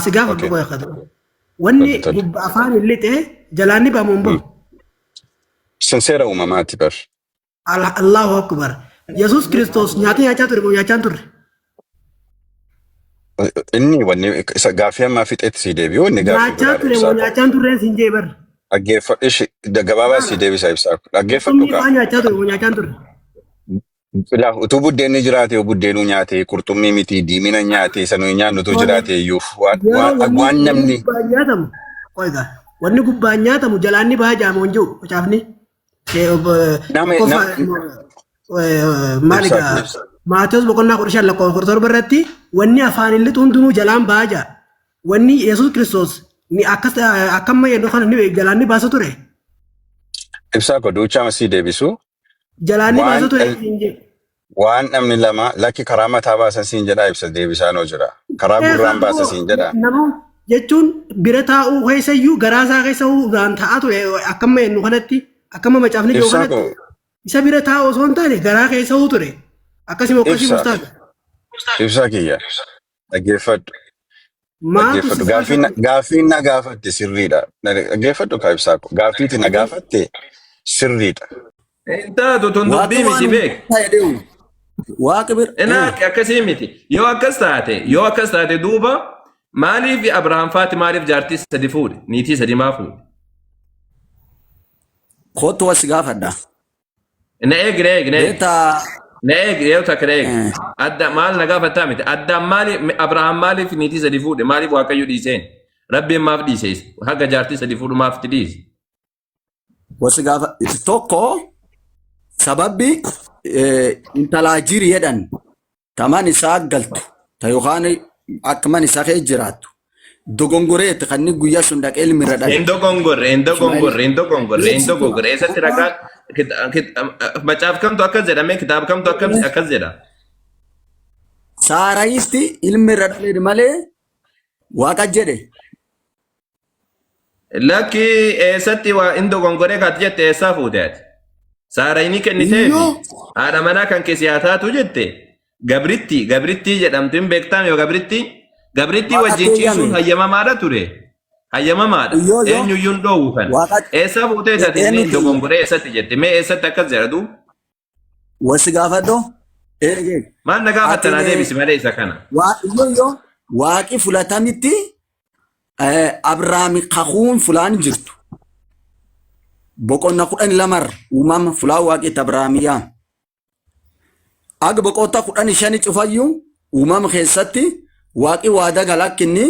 Si gaafadhu Okay. qoya kadu. Wanni Tole tole. gubba afaan hin lixee jalaan ni ba'a moo hin bahu? Sun seera uumamaati bar. Allahu Akbar. Yesuus Kiristoos nyaata nyaachaa ture moo nyaachaa hin turre? Inni wanni isa gaaffii ammaa fixetti sii deebi'u inni gaaffii Nyaachaa biraadha ture ibsaa moo koo. nyaachaa hin turreen siin jee bar. Dhaggeeffadhu ishi gabaabaa sii deebisa ibsaa koo. Dhaggeeffadhu Qurxummii kaa. fa'aa nyaachaa ture moo nyaachaa hin turre? Ilaa utuu buddeenni jiraate buddeenuu nyaate qurxummii miti diimina nyaate isa nuyi nyaannu utuu Tole. jiraate iyyuu waan Yeroo waan wanni waan wanni namni gubbaan nyaatamu qoy egaa wanni gubbaan nyaatamu jalaan ni baha jaama hin jiru macaafni. nama Tokkoffaa maal ibsaa egaa koo. Maatewos boqonnaa 15 lakkoofsa 17 irratti wanni afaan hin lixu hundinuu jalaan baha jaa. Wanni Yesuus Kiristoos ni akkas akkamma jennu kana ni jalaan ni baasa ture. Ibsaa koo duuchaa sii deebisu Jalaan ni waan baasa ture dhal- hin jedhu. waan namni lama lakki karaa mataa baasan siin jedhaa ibsa deebisaan hoo jira. Karaa gurraan baasa siin jedhaa. Nama jechuun bira taa'uu keessayyuu garaa isaa keessa waan taa'aa ture akkamma jennu kanatti akkamma macaafni jiru Ibsaa kanatti koo isa bira taa'u osoo hin taane garaa keessa ture. Akkasuma akkasii ibsa ustaaza. ibsaa kiyya dhaggeeffadhu Maaltu dhaggeeffadhu si gaaffiin gaafate? gaaffiin na gaafatte sirriidha. Dhaggeeffadhu kaa ibsaa koo gaaffiiti na gaafatte sirriidha. Hin taatu tun Waaqi dubbii waan miti beek. hundaa jedheewu. Waaqi bira. Inaa akkasii miti. Yoo akkas taate, yoo akkas taate duuba maaliif Abrahaam faati maaliif jaartii sadi fuudhe? Niitii sadi maa fuudhe? Kottu as gaafadha. Na eegi, na eegi, na eegi. Beektaa Na eegi, yoo takka na eegi. Adda maal na gaafattaa miti. Addaan maali Abrahaam maaliif niitii sadi fuudhe? Maaliif Waaqayyo dhiiseen? Rabbiin maaf dhiise isa? Haga jaartii sadi fuudhu maaf itti dhiise? wasi gaafa tokko sababbi intalaa jiri jedhan taman isaa galtu ta yookaan akka man isaa kee jiraattu dogongoreetti kan inni guyyaa sun dhaqee ilmi irra dhale. Hin dogongorre, hin dogongorre, hin dogongorre, hin dogongorre. Eessatti ragaa macaaf kamtu akkas jedhame kitaaba kamtu akkas jedha. Saarayitti ilmi irra dhale malee waaqa jedhe. Lakki eessatti waa hin dogongoree kaati jette eessaa fuute ati? Saarayni kenniteefi Iyyoo haadha manaa kan kee si haa taatu jette gabritti gabrittii jedhamtu hin beektaam yoo gabrittii gabrittii waaqa wajjin ciisuun keeyyame. hayyamamaadha ture hayyamamaadha Iyyoo yoo eenyuyyuu hin dhoowwu kan waaqa eessaa fuutee ati inni eenyu hin keeyyame. dogongoree eessatti jette mee eessatti akkas jedha duuba Wasi gaafadhu. Eegee. Maal na gaafatta naa Ati deebisi malee isa kana. waa iyyoo iyyoo waaqi fulatamitti Abrahaami kakuun fulaan jirtu. Boqonna 12rra uumama fulaan waaqi itti Abrahaami yaam. Aga boqota 15 cufayyuu uumama keessatti waaqi waada gala akka inni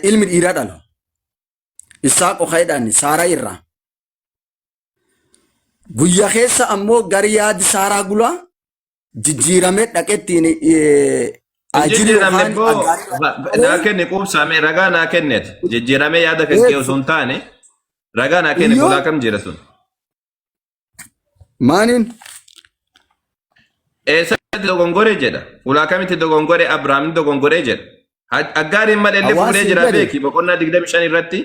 ilmi dhiiraa dhalu. Isaaq jedhan Saaraa irraa. Guyya keessa ammoo gari yaadi Saaraa gulaa jijjiiramee dhaqettiin Hin ajiri jijjiiramne yookaan boo aggaarii naa kenni quubsaame ragaa naa kenneet jijjiiramee yaada kan kee osoo hin taane ragaa naa kenne Iyyoo fulaa kam jira sun. maaniin Eessatti dogongore jedha fulaa kamitti dogongore Abrahaam dogongore jedha. Aggaariin malee illee fuudhee hawaasni jira jedhe beeki boqonnaa 25 irratti.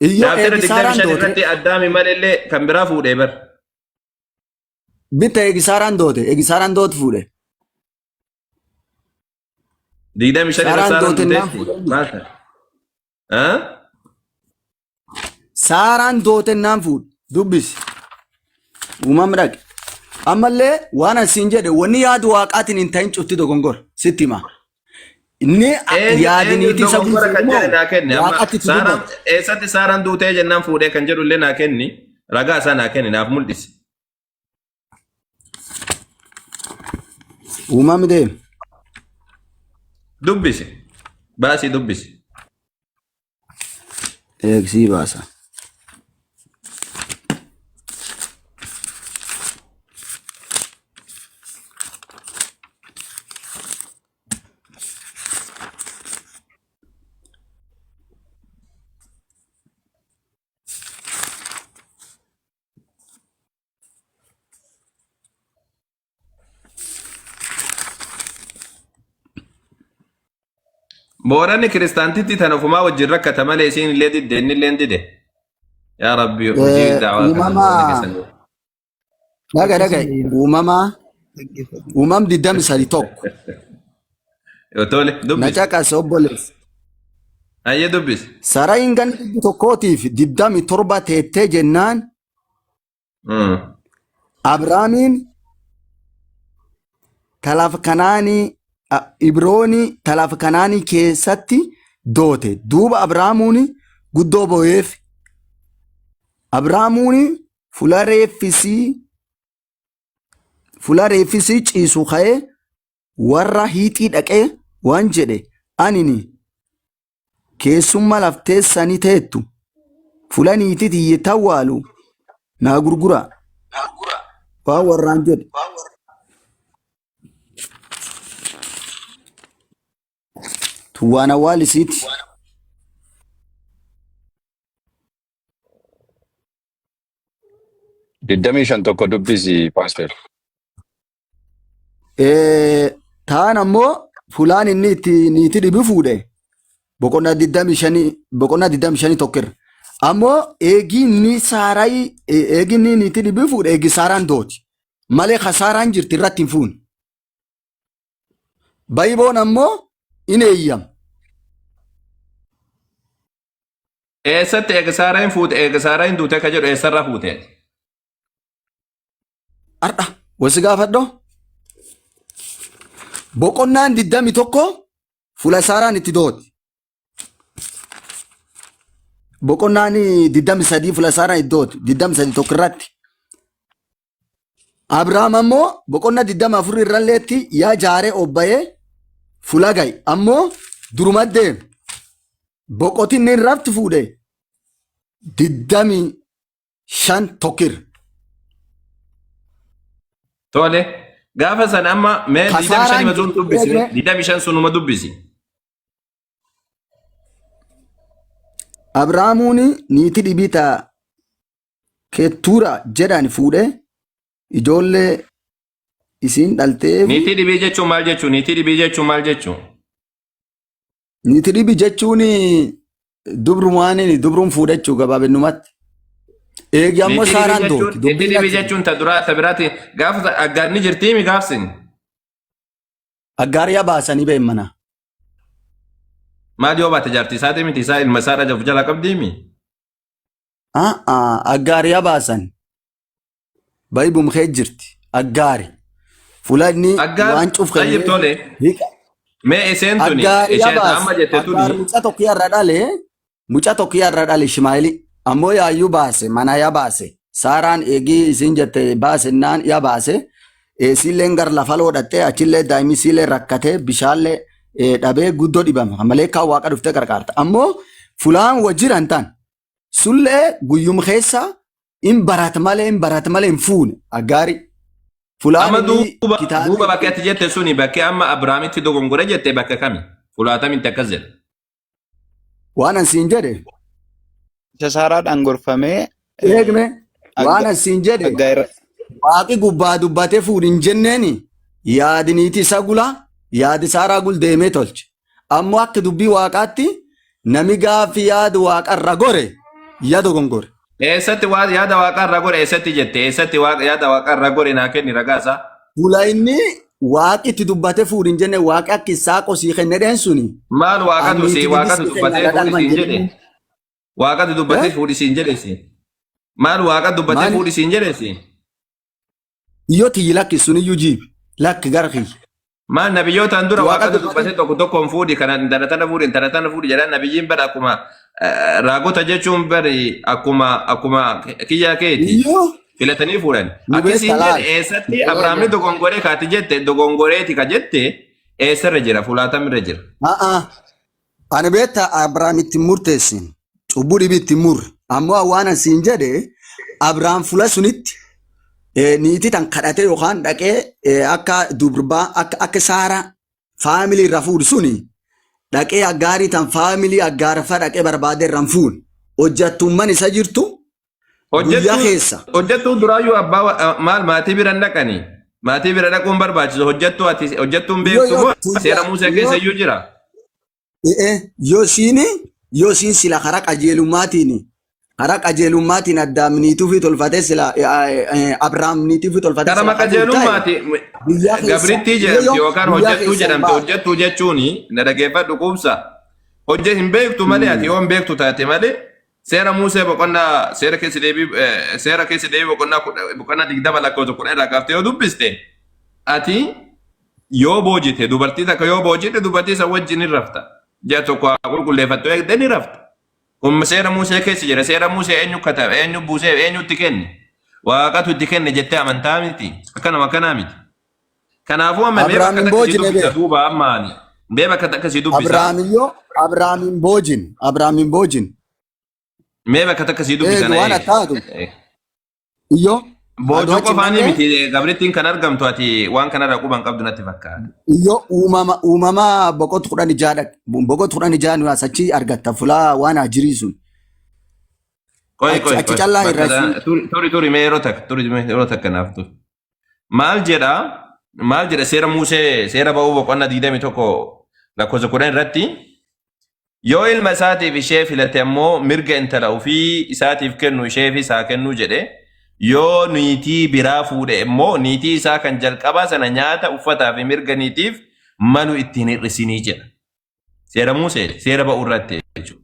iyyoo Chaaptera eegi Saaraan 25 doote irratti Addaami malee kan biraa fuudhee bar. bitta eegi Saaraan doote eegi Saaraan doote fuudhe 25 irra Saaraan Saaraan doote naan duuteetti. fuudhe Maal ta'e? Ah? Saaraan doote naan fuudhe dubbisi uumama dhaqe ammallee waan asiin jedhe wanni yaadu waaqaatiin hin ta'in cufti dogongora sitti hima Inni Eenyu yaadi eenyu niitii isa dogongora bulchu kan immoo jedhe naa kenni. Amma waaqatti itti Saaraan dubbata. eessatti Saaraan duutee jennaan fuudhee kan jedhu illee naa kenni. Ragaa isaa naa kenni naaf mul'isi. Uumamni deema. Dubbisi. Baasii dubbisi. Eegsii baasa. Booranni kiristaantitti tana ofumaa wajjin rakkata malee isiin illee didde inni illee dide. Yaa Rabbi hojii daawaa kana Uumama booranni keessan. dhaga dhaga uumama uumam 23 1. Yoo tole Na dubbisi. caqas obboleessa. Ayyee dubbisi. Sarayin ganna 127 teettee jennaan Abraamiin talaaf kanaanii Ibroonii talaaf kanaanii keessatti doote. Duuba Abraamuun guddoo booyeef. Abraamuun fula reeffisii ciisu ka'ee warra hiixii dhaqee waan jedhe anini keessumma lafteessani teettu fula niitii tiyye tawwaalu naa gurguraa waan warraan jedhe. Tun waan awwaal isiiti. 25 tokko dubbisi paaster. Taan ammoo fulaan inni itti niitii dhibi fuudhe boqonnaa 25 boqonnaa 25 tokkirra. Ammoo eegii inni saarayi eegii inni niitii dhibi fuudhe eegi saaraan dooti. Malee kasaaraan jirti irratti hin fuune. Bayiboon ammoo in eeyyama. Eessatti eega Saaraan fuute eega Saaraan duute akka jedhu eessarraa fuute? Har'a wasi gaafadho. Boqonnaan 21 fuula Saaraan itti dooti. Boqonnaan 23 fuula Saaraan itti dooti. 23 tokko irratti. Abrahaam ammoo boqonnaa 24 irralleetti yaa jaaree obbayee fuula gahe. Ammoo duruma deeme. Boqotinni irratti fuudhe 25 tokkirra. Tole. Gaafa sana amma mee 25 Kasaaraan hima sun dubbisi. eegne. 25 sunuma dubbisi. Abrahaamuun niitii dhibii ta Ketuura jedhan fuudhee ijoollee isiin dhalteef. Niitii dhibii jechuun maal jechuu? Niitii dhibii jechuun maal jechuu? Niitii dhibii jechuun dubrumaan dubruun fuudhe jechuu gabaabinumatti. Eegi ammoo Niitii dhibii Saaraan jechuun dooti. niitii Dubbiin dhibii achi. jechuun ta duraa ta biraati gaafa aggaarni jirtii mi gaafsin? Aggaariyaa baasanii ba'e mana. Maal yoo baate jaartii isaatii miti isaa ilma isaa dhaja of jala qabdii mi? Aggaariyaa baasan. Baay'ee kee jirti. Aggaari. Fuula inni Aggaar waan cuuf tayyib kennee tole. hiika. Mee isheen tuni Aggaariyaa isheen baase. amma jette Aggaar tuni mucaa tokko irra dhale. Mucaa tokko irra dhale Ishmaa'eeli. Ammoo yaayyuu baase mana yaa baase. Saaraan eegii isiin jette baase naan yaa baase. Isiilleen gar lafa loodhattee achillee daa'imni isiillee rakkatee bishaanlee dhabee guddoo dhibama. Malee kaan waaqa dhuftee qarqaarta. Ammoo fulaan wajjiran tan sullee guyyum keessa in barat malee in barat malee hin fuune aggaari. Fulaan amma inni duuba kitaabni duuba bakka ati jette suni bakkee amma Abrahaamitti dogongore jette bakka kami? Fulaatamitti akkas jedha. waan an siin jedhe Isa Saaraadhaan gorfamee eegne waan an siin jedhe aggaa irra waaqi gubbaa dubbatee fuudhi hin jenneeni yaadi niitii isa gula yaadi saaraa gul deemee tolche. Ammoo akka dubbii waaqaatti nami gaaffi yaadu waaqarra gore ya dogongore. Eessatti waa yaada waaqarra gore eessatti jette eessatti waaqa yaada waaqarra gore naa kenni ragaa isaa. Fuula inni waaqi itti dubbatee fuudhi hin jenne waaqi akka isaa qosii kenne dheen suni. Maal waaqatu si Anniitii waaqatu dhibbi sii kenna dubbatee fuudhi dhadhalman siin jedhe. jedhee. Waaqatu dubbatee fuudhi siin jedhe si. Maal waaqa dubbatee Maali? fuudhi siin jedhe si. Yoo tiyyi lakki suniyyuu jiibi lakki gara kiyya. Maal nabiyyootaan dura Waaqa waaqatu dubbatee dubbatee tokko tokkoon fuudhi kana intala tana fuudhi intala tana fuudhi jedhaan nabiyyiin bara akkuma raagota jechuun bari akkuma akkuma kiyyaa keeti iyyuu filatanii fuudhan. nu Akkasiin beekta laal. jedhe eessatti Abrahaamni dogongoree kaati jette dogongoreeti ka jette eessarra jira fuulaatamirra jira. A'a. Ani beekta Abrahaam itti hin murteessin. Cubbuu dhibii itti hin murre. Ammoo waan an siin jedhe Abrahaam fuula sunitti niitii tan kadhatee yookaan dhaqee akka durbaa akka Saaraa faamilii irraa fuudhu suni dhaqee aggaarii tan faamilii aggaarfaa dhaqee barbaadee irraa hin fuune. Hojjattumman isa jirtu guyyaa Hojjettuu keessa. hojjettuu duraayyuu abbaa maal maatii bira hin dhaqani. Maatii bira dhaquun barbaachisu hojjettuu ati hojjettuun Yoo beektu yoo moo seera tuyya Musee keessa yoo iyyuu jira. Yoo isiin sila karaa qajeelummaatiin Karaa qajeelummaatiin Addaam niitii ofii tolfatee sila Abrahaam niitii ofii tolfatee Karama sila kafuun ta'e qajeelummaati biyya keessa gabrittii iyo jedhamti yoo yookaan biyya hojjettuu keessa hin jedhamti. baatu. Hojjettuu jechuun na dhageeffadhu quubsa. Hojje hin beektu malee ati yoo hin beektu taate malee seera Muusee boqonnaa seera keessa deebii seera keessa deebii boqonnaa boqonnaa 20 lakkoofsa 10 irraa kaaftee yoo dubbiste ati yoo boojite dubartii takka yoo boojite dubartii san wajjin hin rafta. Ji'a tokko haa qulqulleeffattu eegdee ni rafta. Kun seera Musee keessa jira. Seera Musee eenyu katabe, eenyu buusee, eenyu itti kenne? Waaqatu itti kenne jettee amantaa miti. Akkanuma akkanaa miti. Kanaafuu amma mee Abrahaam bakka hin takka sii boojine dubbisa bee. duuba amma ani. Mee bakka takka sii dubbisa. Abrahaam iyyoo Abrahaam hin boojin. Abrahaam hin boojin. Mee bakka takka sii dubbisa Eegi na waan eegi. attaatu. Iyyoo adoo Boojuu achi hin qofaanii dhaqne miti gabrittiin kan argamtu ati waan kanarraa quban qabdu natti fakkaata. iyyoo uumama boqotu 16 dhaq. Boqotu 16 nu as achi argatta fulaa waan ajirii sun. Qoy Achi qoy achi qoy callaa bakka irra turi turi turi mee yeroo takka turi mee yeroo takka naaf turi. Maal jedha maal jedha seera Musee seera ba'uu boqonnaa 21 lakkoofsa 10 irratti yoo ilma isaatiif ishee filate ammoo mirga intala ofii isaatiif kennu isheefis haa kennu jedhe. Yoo niitii biraa fuudhe immoo niitii isaa kan jalqabaa sana nyaata, uffataa fi mirga niitiif malu itti hin hir'isinii jedha. Seera Musee seera ba'uu irratti jechuudha.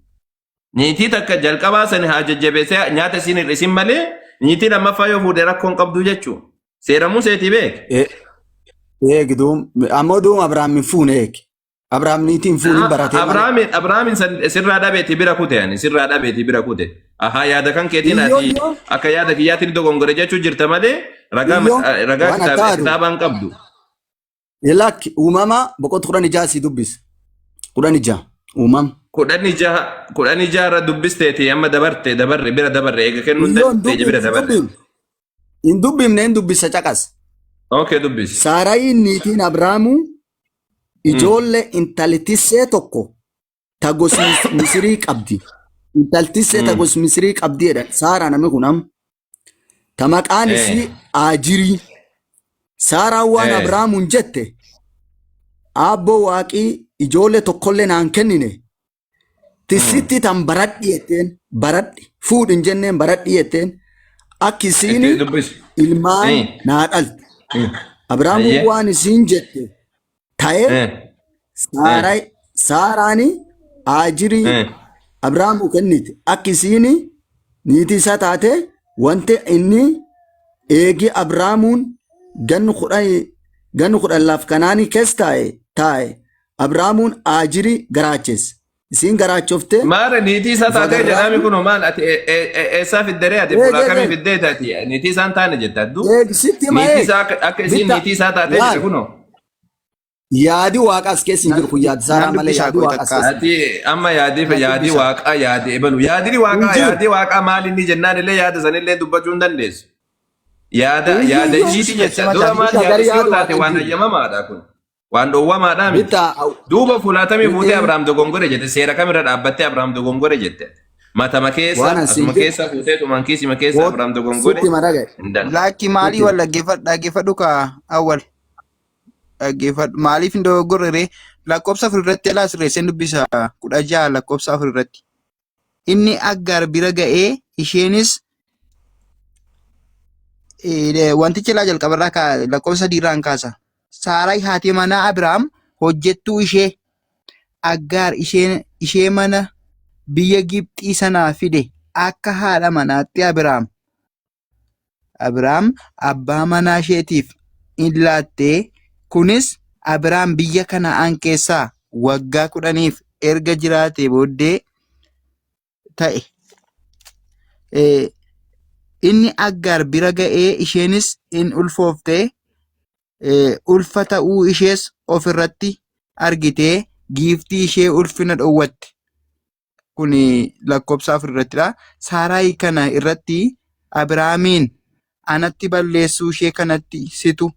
Niitii takka jalqabaa sana haa jajjabeessee nyaata isiin hir'isin malee niitii lammaffaa yoo fuudhe rakkoon qabdu jechuudha. Seera Museetii beek. Eegi duum ammoo duum Abrahaam hin fuune eegi. Abrahaam niitii hin fuune hin baratee malee. Abrahaamin Abrahaamin sirraa dhabeeti bira kute ani sirraa dhabeeti bira kute. Ahaa yaada kan keetiin Iyyoo ati iyyoo akka yaada kiyyaatiin dogongore jechuu jirta malee ragaa iyyoo ragaa waan attaatu. kitaabaan qabdu. Lakki uumama boqotu 16 si dubbisa. 16 uumama. 16 16 irra dubbisteeti amma dabarte dabarre bira dabarre eega kennuu hin Iyyoo hin dandeenye bira dubbifne hin dabarre. dubbifne. Hin dubbifne hin dubbisa caqas. Okay dubbisi. Saarayiin niitiin Abrahaamuu ijoollee intaltissee tokko ta gosi Misirii qabdi. Intaltissee ta gosi Misirii qabdi jedhan. Saaraa namni kun amma. Ta maqaan isii Aajirii. Saaraan waan Abrahaamuun jette aabboo waaqii ijoollee tokkollee naan kennine Tissitti tan baradhi jetteen baradhi fuudhi hin jenneen baradhi jetteen akki isiin Itti dubbisi. ilmaan naa dhalte. Abrahaamuun waan isiin jette ta'e Saaraani Aajirii Abrahaamuu kennite akki isiin niitii isaa taate wanti inni eegi Abrahaamuun ganni 10 laf kanaanii keessa taa'e Abraamuun Aajirii garaachesse. Isiin garaachoftee Maara niitii isaa ufa taatee jedhaami garraamii. kunoo maal ati eessaa fidderee ati Eeg fuulaa eeg kamii eeg fiddee taati niitii isaan taane jette adduu eeg sitti hima niitii eeg isaa akka isiin bitta niitii isaa taatee jedhe laal kunoo. yaadi waaqa as keessa hin jiru kun yaadi Naan saaraa malee dubbisaa yaadi qoy waaqa as takka. keessa Ati amma yaadii Naan yaadii dubbisaa. waaqaa yaadee ebalu yaadini hin waaqaa jiru. yaadii waaqaa maal inni jennaan illee yaada sanillee dubbachuu hin dandeessu. Yaada Iyyuu yaada iyyuu ishiiti jecha Macaafa dura maal bitta yaada gari isii yoo yaadi taate waaqa hin waan jiru. hayyamamaadha kun. Waan dhowwamaadhaa miti. Bitta Duuba fulaatamii fuutee Abrahaam dogongore jette. Seera kamirra dhaabbattee Abrahaam dogongore jette. Matama keessa, waan asiin asuma jedhu keessa fuutee tumaan kiisima keessa Abrahaam dogongore sitti hima dhagaye. hin danda'u. Laakki maalii Sitti wal dhaggeeffadhu dhaggeeffadhu kaa awwal dhaggeeffadhu maaliif hin dogoggorre ree lakkoofsa 4 irratti alaa sirreesseen dubbisa 16 lakkoofsa 4 irratti. Inni Aggaar bira ga'ee isheenis wantichi laa jalqabarraa lakkoofsa 3 irraan kaasa. Saaraay haati manaa Abiraam hojjettuu ishee Aggaar ishee mana biyya Gibxii sanaa fide akka haadha manaatti Abiraam Abraam abbaa manaa isheetiif in laatte, kunis Abraam biyya Kana'aan keessaa waggaa kudhaniif erga jiraatee booddee ta'e. Inni Aggaar bira ga'ee isheenis in ulfoofte, ulfa ta'uu ishees of irratti argitee giiftii ishee ulfina dhowwatte. Kun lakkoofsa 4 irrattidha. Saaraayi kana irratti Abiraamiin anatti balleessuu ishee kanatti situ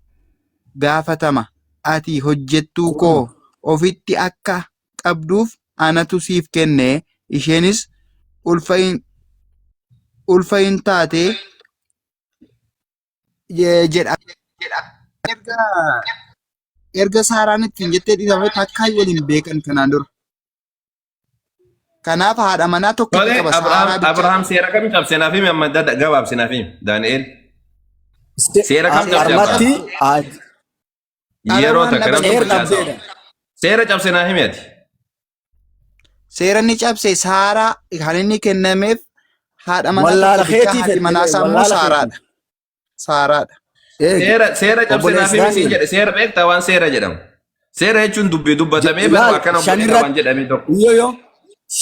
gaafatama. Ati hojjettuu koo ofitti akka qabduuf anatu siif kenne. Isheenis ulfa hin taate jedha. Erga erga Saaraan ittiin jettee dhiifame takkaa waliin beekan kanaan dura. Kanaaf haadha manaa tokkitti Tole qaba Saaraa Abrahaam bichaadha. Abrahaam seera kam cabse naaf himi amma gabaabsi naaf himi Daani'el. Seera kam cabse Abrahaam? Armatti Ara Yeroo waan takka dhaban nam seer tokko caasaa. dhabdeedha. Seera cabse naa himi ati. Seera inni cabse Saaraa kan inni kennameef haadha manaa Wallaala tokko bichaa keetii haati fedhe manaa isaa immoo wallaala keetii. Saaraadha. Saaraadha. Eegi Seera seera cabse naaf obboleessi himi siin Daani'el. jedhe seera beektaa waan seera jedhamu. Seera jechuun dubbii dubbatamee baruu Laal akkana godhe shanirra waan jedhamee tokko. yoo yoo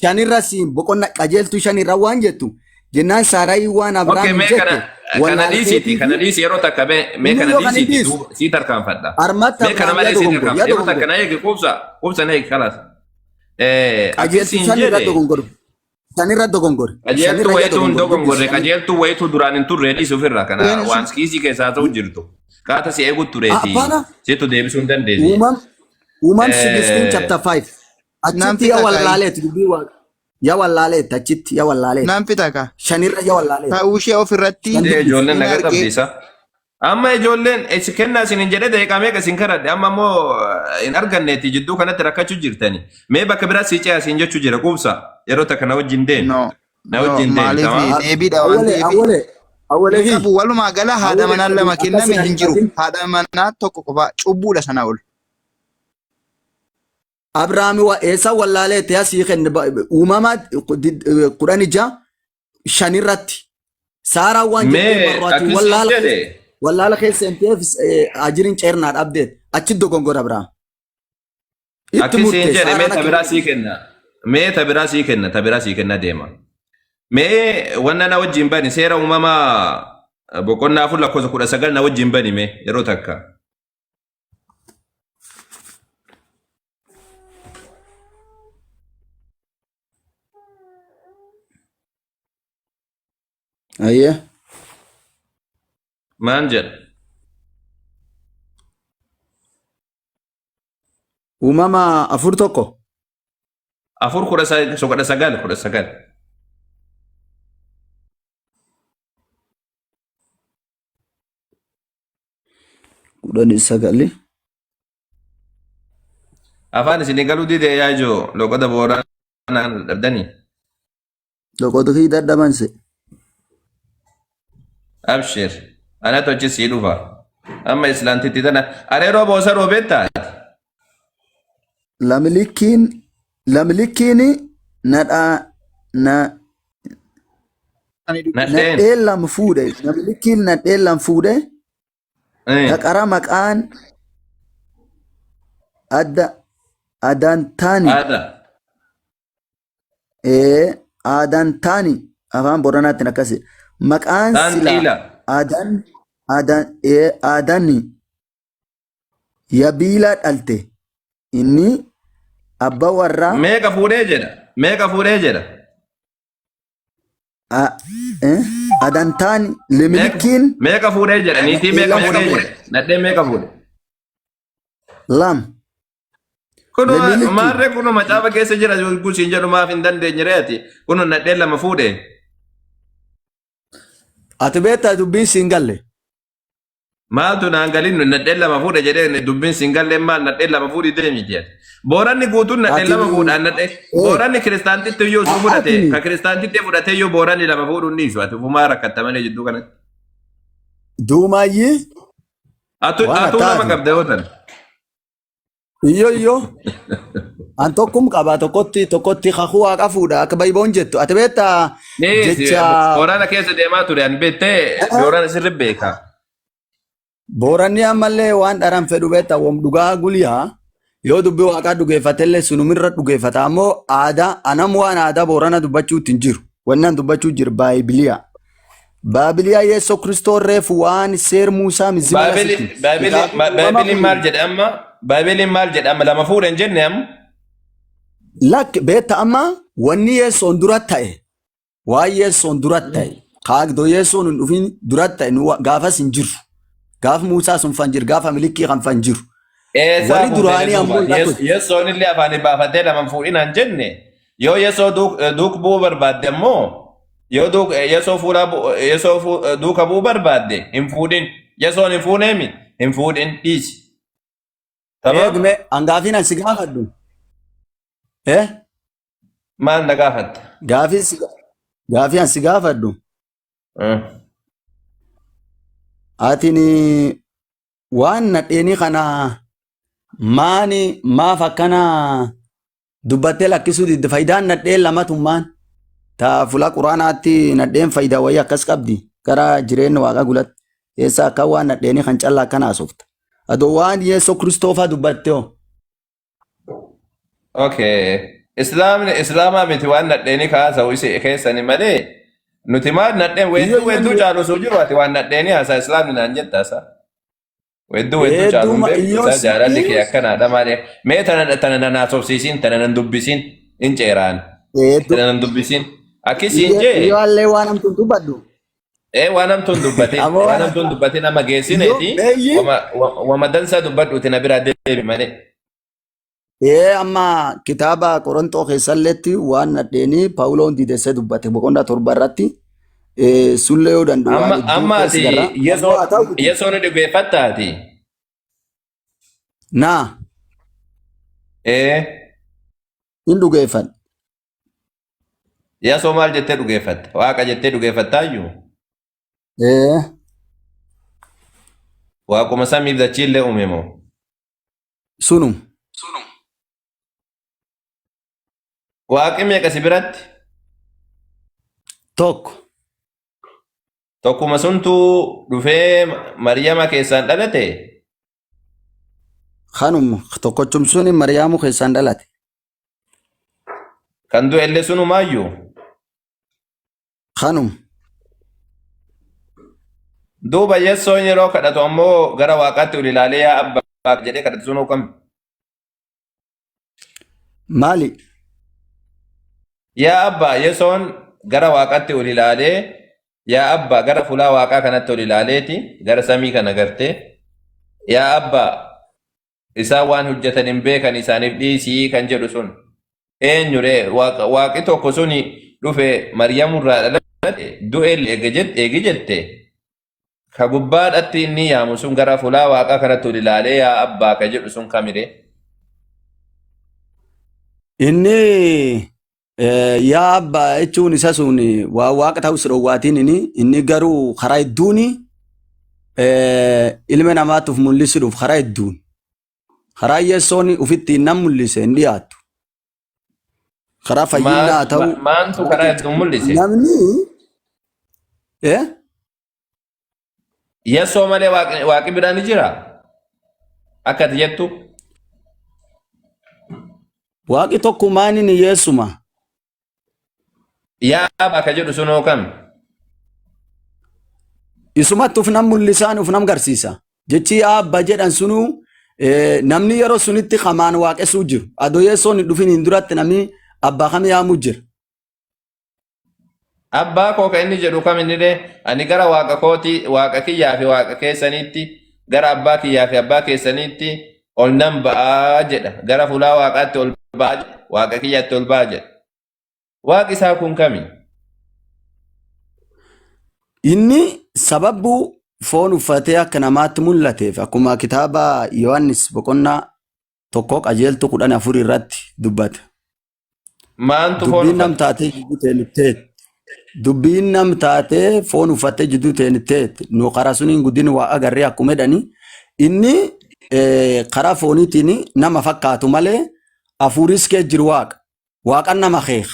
shanirra siin boqonna qajeeltuu shanirra waan jettu jennaan Saaraayii waan Okay, Abrahaam mee jette kana kana wallaala dhiisiiti keetii kana fi dhiisi yeroo takka mee mee inni kana yoo kan hin dhiisiiti dhiisu duuba sii tarkaanfadha. armatti Mee kana Abrahaam malee yaa sii dogongor tarkaanfadha. yaa Yeroo takka dogongor na eegi quubsa quubsa na eegi kalaas. Akki qajeeltuu siin shanirra jedhe dogongor shanirra dogongor qajeeltuu shanirra yaa wayituu hin dogongor dogongorre dubbis shanirra. qajeeltuu wayituu duraan hin turre dhiisi ofirraa kana waan kiisii keessaa ta'u jirtu. Qaata si eegu tureeti Abbana situ deebisuu hin dandeessi. uumam uumam 16 chapter 5 Nan achitti yaa fixa kaayi. wallaaleetu dubbii waaqa yaa wallaaleetu achitti yaa wallaaleetu Nan fixa kaa. shanirra yaa wallaaleetu Ta'uu ishee ofirratti shan Dee dubbis. ijoolleen hin naga argee. qabsiisa. Amma ijoolleen isin kennaa isin hin jedhe daqiiqaa meeqa isin kadhadhe amma immoo hin arganneeti jidduu kanatti rakkachuu jirtani. Mee bakka biraa sii ce'a siin jechuu jira quubsa yeroo takka na wajjin deemi. No. Na No wajjin deemi maaliif tamam. deebiidha waan Awwalee ta'eef awwalee awwalee hin fi qabu walumaa gala haadha awwalee manaa lama akkas kenname hin hin jiru. ariifatin. Haadha manaa tokko qofa cubbuudha sanaa ol. Abrahaam eessa wallaaleetti asii kenne uumama 16 shanirratti Saaraan waan jettee Mee barraatu akki siin wallaala jedhe wallaala keessa hinteef ajiriin ceernaa dhabdeet achi dogongora Abrahaam. Itti akki siin murtee jedhe mee Saaraan akka tabiraa sii kenna. Mee tabiraa sii kenna tabiraa sii kenna deema. Mee wanna na wajjin bani seera uumamaa boqonnaa 4 lakkoofsa 19 na wajjin bani mee yeroo takka. Ayyee. Maal jedha? Uumama 4:1. 4 19 19. 19. Afaan isinii galuu didee yaa ijoo loqoda booranaan dhabdanii. Loqotu fi dadhabanse. Abshir. Anatu achi sii dhufa. Amma islaantitti tana areeroo boosaroo beektaa? Lamlikkiin lamlikkiin nadhaa na Ani dubbisa. Nadheen. nadheen lama fuudhe lamlikkiin nadheen lama fuudhe Taqara maqaan adda adantaani Aada. ee adantaani afaan Booranaattiin akkasi maqaan Taan silaa xiila. adan adan ee adanni yabiilaa dhalte inni abbaa warraa Meeqa fuudhee jedha? Meeqa fuudhee jedha? Adantaan limilikiin Meeqa fuudhee jedha? Niitii meeqa lama fuudhee fuudhe. jedha? Nadheen meeqa fuudhe? Lam. Kunuma Limilikii. maarree kunuma macaafa keessa jira gusiin jedhu maaf hin dandeenye reeti. Kunuma nadheen lama fuudhe. Ati beektaa dubbiin siin galle. Maaltu naan galin nadheen lama fuudhe jedhee dubbiin siin galleen maal nadheen lama fuudhi deemi jedhe. Booranni guutuun nadheen Ati lama fuudhaan nadheen booranni kiristaantitti iyyuu osoo fudhate Ati ka kiristaantitti fudhate iyyuu booranni lama fuudhuun dhiisu ati ufumaa rakkatta malee jidduu kanatti. Duumaayyii Atu waan atuu lama attaati. qabda yoo tan. Iyyo iyyo. An tokkum qaba tokkotti tokkotti kakuu waaqa fuudha akka bayboon jettu. Ati beektaa Nees jecha boorana keessa deemaa ture an beektee boorana sirri beeka. Booranni ammallee waan dharan fedhu beektaa wam dhugaa guliyaa yoo dubbii waaqaa dhugeeffatellee sunumirra dhugeeffata ammoo aadaa anam waan aadaa boorana dubbachuutti hin jiru. Wanni an dubbachuu jiru baaybiliyaa. Baabiliyaa Yeessoo Kiristoos reefu waan seer Muusaa mizima Baabili lasitti. baabili Kitaabni uumama baabiliin maal kun jedhe amma baabiliin maal jedhe amma lama fuudhe hin jenne amma. Lakk beekta amma wanni Yeessoon dura ta'e waan Yeessoon dura ta'e kaagdoo Yeessoon hin dhufin dura ta'e nu gaafas hin jiru. Gaaf Muusaa sun fan jiru gaafa Milikkii kan fan jiru. Eessaa Warri fuutee duraanii duuba ammoo lakkoofsa. Yeessoon illee afaanii baafatee lama hin fuudhinaan jenne yoo Yeessoo duuk bu'uu barbaadde ammoo yoo duuk Yeessoo fuulaa Yeessoo duuka bu'uu barbaadde hin fuudhin Yeessoon hin fuuneemi hin fuudhin dhiisi. Tamaam? Eegme hangaafiin an si gaafadhu. Eh? Maal na gaafatta? Gaafii an si gaafadhu. Atiin waan nadheenii kana maani maaf akkana dubbattee lakkisuu didde? Faayidaan nadheen lamatummaan ta fuula quraanaatti nadheen faayidaa wayii akkas qabdi gara jireenya waaqa gulatti keessa akka waan nadheenii kan callaa akkana haasofta. Adoo waan Yeesoo Kiristoofaa dubbatte hoo? Okay. Islaamni islaamaa miti waan nadheeni kaasa'u isi keessani malee nuti maal nadheen weedduu Iyyoo weedduu iyyoo caalu osoo jiru ati waan nadheeni haasaa islaamni naan jetta sa. Weedduu weedduu caalu hin hedduu beektu iyyoo isaa jaalalli sitti kee akkanaadha malee. Mee tana tana nan haasofsiisin, tana nan dubbisin hin ceeraan. hedduu Tana nan dubbisin. Akkisiin jee iyyoo allee waan hamtuun dubbadhu. ee waan hamtuun dubbatin, Ammoo waan waan hamtuun dubbatin amma iyyoo geessineeti meeyyi wama wama dansaa dubbadhuuti na biraa deebi malee. Ee, amma kitaaba Qorontoo keessalleetti waan nadheenii Paawuloon diidessee dubbate boqonnaa 7 irratti sullee yoo danda'u waan Amma hedduu amma keessa ati garra. Ammoo yesoo haa ta'uuti. yesoo ni dhugeeffattaati. Naa Ee hin dhugeeffadhe. Yesoo maal jettee dhugeeffatta? Waaqa jettee dhugeeffattaayyuu? Ee. Waaquma samiif dachiillee uume moo? Sunum. Waaqi meeqa si biratti? Tokko. Tokkuma suntuu dhufee Maryama keessaan dhalate? Kanum tokkochum suni Mariyaamu keessaan dhalate. Kan du'e illee sunumaayyuu? Kanum. Duuba Yesoon yeroo kadhatu ammoo gara Waaqaatti ol ilaalee yaa abbaa jedhee kadhatu sunuu kami? Maali? Yaa abbaa, Yesoon gara Waaqaatti ol ilaalee yaa abbaa, gara fuulaa Waaqaa kanatti ol ilaaleeti gara samii kana gartee yaa abbaa, isaan waan hojjetan hin beekan, isaaniif dhiisii kan jedhu sun eenyu ree? Waaqi tokko suni dhufe Maryamurraa dhalate du'e eegi jette, ka gubbaadhatti inni yaamu sun gara fuulaa Waaqaa kanatti ol ilaalee yaa abbaa ka jedhu sun kamiree? Inni yaa abbaa jechuun isa sun waa waaqa ta'us dhowwaatiin inni garuu karaa hedduun ilma namaatuuf mul'isuudhuuf karaa hedduun karaa Yeessoon ofitti nam mul'ise hin dhiyaattu. Karaa fayyinaa haa ta'u. Maantu karaa hedduun mul'ise? Namni Yesoo malee waaqi biraa ni jira? Akka ati jettu. Waaqi tokkumaan inni Yeessuma. Yaa abbaa ka jedhu sunoo kam? Isumatti uf nam mul'isaan uf nam garsiisa. Jechi yaa abbaa jedhan sunuu namni yeroo sunitti hamaan waaqessuu jiru. Adoo Yeessoon hin dhufin hin duratti namni abbaa kam yaamuu jira. Abbaa koo kan inni jedhu kam inni dee? Ani gara waaqa kooti, waaqa kiyyaa fi waaqa keessaniitti, gara abbaa kiyyaa fi abbaa keessaniitti ol nan ba'aa jedha. Gara fuulaa waaqaatti ol ba'aa jedha. Waaqa kiyyaatti ol ba'aa jedha. Waaqi isaa kun kami? Inni sababuu foon uffatee akka namaatti mul'ateef akkuma kitaaba Yohaannis boqonnaa 1 qajeeltuu 14 irratti dubbate. Maantu foon Dubbiin nam uffate? taatee jidduu teenitteet. Dubbiin nam taatee foon uffattee jidduu teenitteet. Nu karaa suniin guddin waa agarree akkuma jedhani. Inni karaa fooniitiin nama fakkaatu malee hafuuris kee jiru waaqa. Waaqan nama keeka.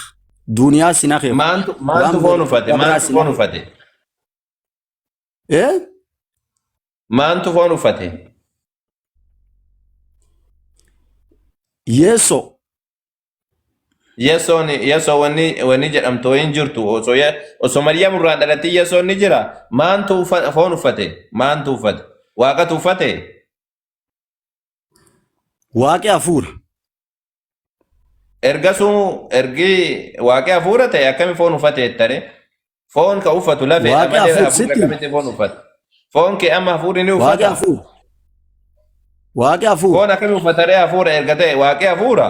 Duuniyaa sin akeeku. Maantu Waan foon uffate? biraa Maantu sin foon akeeku. uffate? Eh? Maantu foon uffate? Yeesoo. Yesoon Yesoo wanni jedhamtu hin jirtu, osoo Maryam irraan dhalattii Yesoon ni jira. Maantu foon uffate? Maantu uffate? Waaqatu uffate? Waaqi hafuura. Ergasuu ergi waaqi hafuura ta'e akkami foon uffate jettare? Foon ka uffatu lafeedha Waaqi malee hafuura hafuurri sitti. akkamitti foon uffata? Foon kee amma hafuurri ni Waaqi uffata? hafuura. Waaqi hafuura. Foon akkami uffataree hafuura erga ta'e? Waaqi hafuura.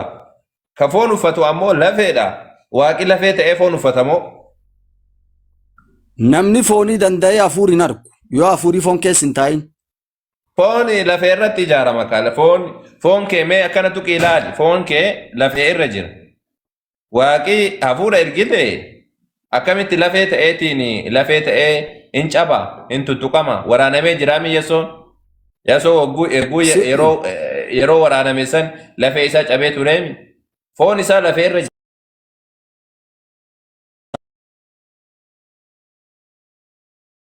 Ka foon uffatu ammoo lafeedha. Waaqi lafee ta'ee foon uffatamoo? Namni foonii danda'ee hafuuri hin argu. Yoo hafuurii foon keessa hin taa'in. Foon lafee irratti ijaarama kaala. Foon kee mee akkana tuqii ilaali. Foon kee lafee irra jira. Waaqii hafuura ergite akkamitti lafee ta'eetiin lafee ta'ee hin caba hin tuttuqama waraanamee jiraami Yesoon. Yasoo hogguu erguu yeroo yeroo waraaname san lafee isaa cabee tureemi. Foon isaa lafee irra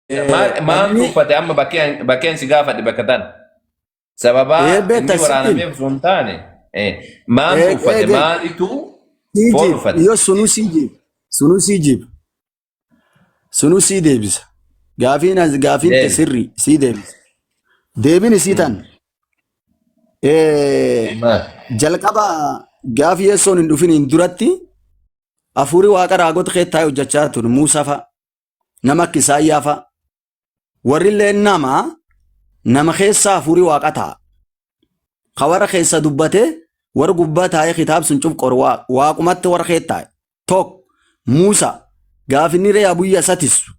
Maal maal Namni uffate amma bakkeen bakkeen si gaafadhe bakka tana. Sababaa inni beekta sittiin. waraanameef osoo hin taane maaltu uffate maalitu Sii foon jiib uffate. yoo sunuu sii jiib sunuu sii jiib sunuu sii deebisa. Gaafiin as gaafiin te Deebi. sirrii sii deebisa. Deebiin isii tan Maal? jalqaba gaafi yeessoon hin dhufiniin duratti hafuurri waaqa raagota kee taa'ee hojjechaa ture Muusaa fa'a nama akka Isaayyaa fa'a warri illee nama nama keessa hafuurri waaqa taa'a. Ka warra keessa dubbatee warra gubbaa taa'ee kitaab sun cuf qoru waaqumatti warra kee taa'e. Tokko Muusaa gaafinni ree abuyya isa tissu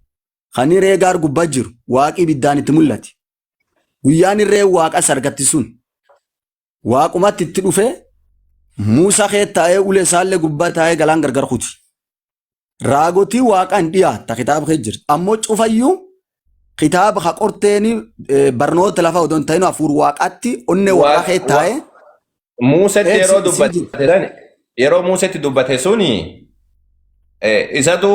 kan inni ree gaar gubbaa jiru waaqi ibiddaan itti mul'ate. Guyyaan irree waaqa isa argatti sun waaqumatti itti dhufee Muusaa kee taa'ee ulee isaallee gubbaa taa'ee galaan gargar kuti. Raagotii waaqaan dhiyaatta kitaaba kee jirti. Ammoo cufayyuu kitaaba ka qorteeni barnoota lafa odoo hin ta'in hafuur waaqaatti onnee waaqaa kee taa'ee Muusetti yeroo si dubbate jira. san yeroo Muusetti dubbate suni isatu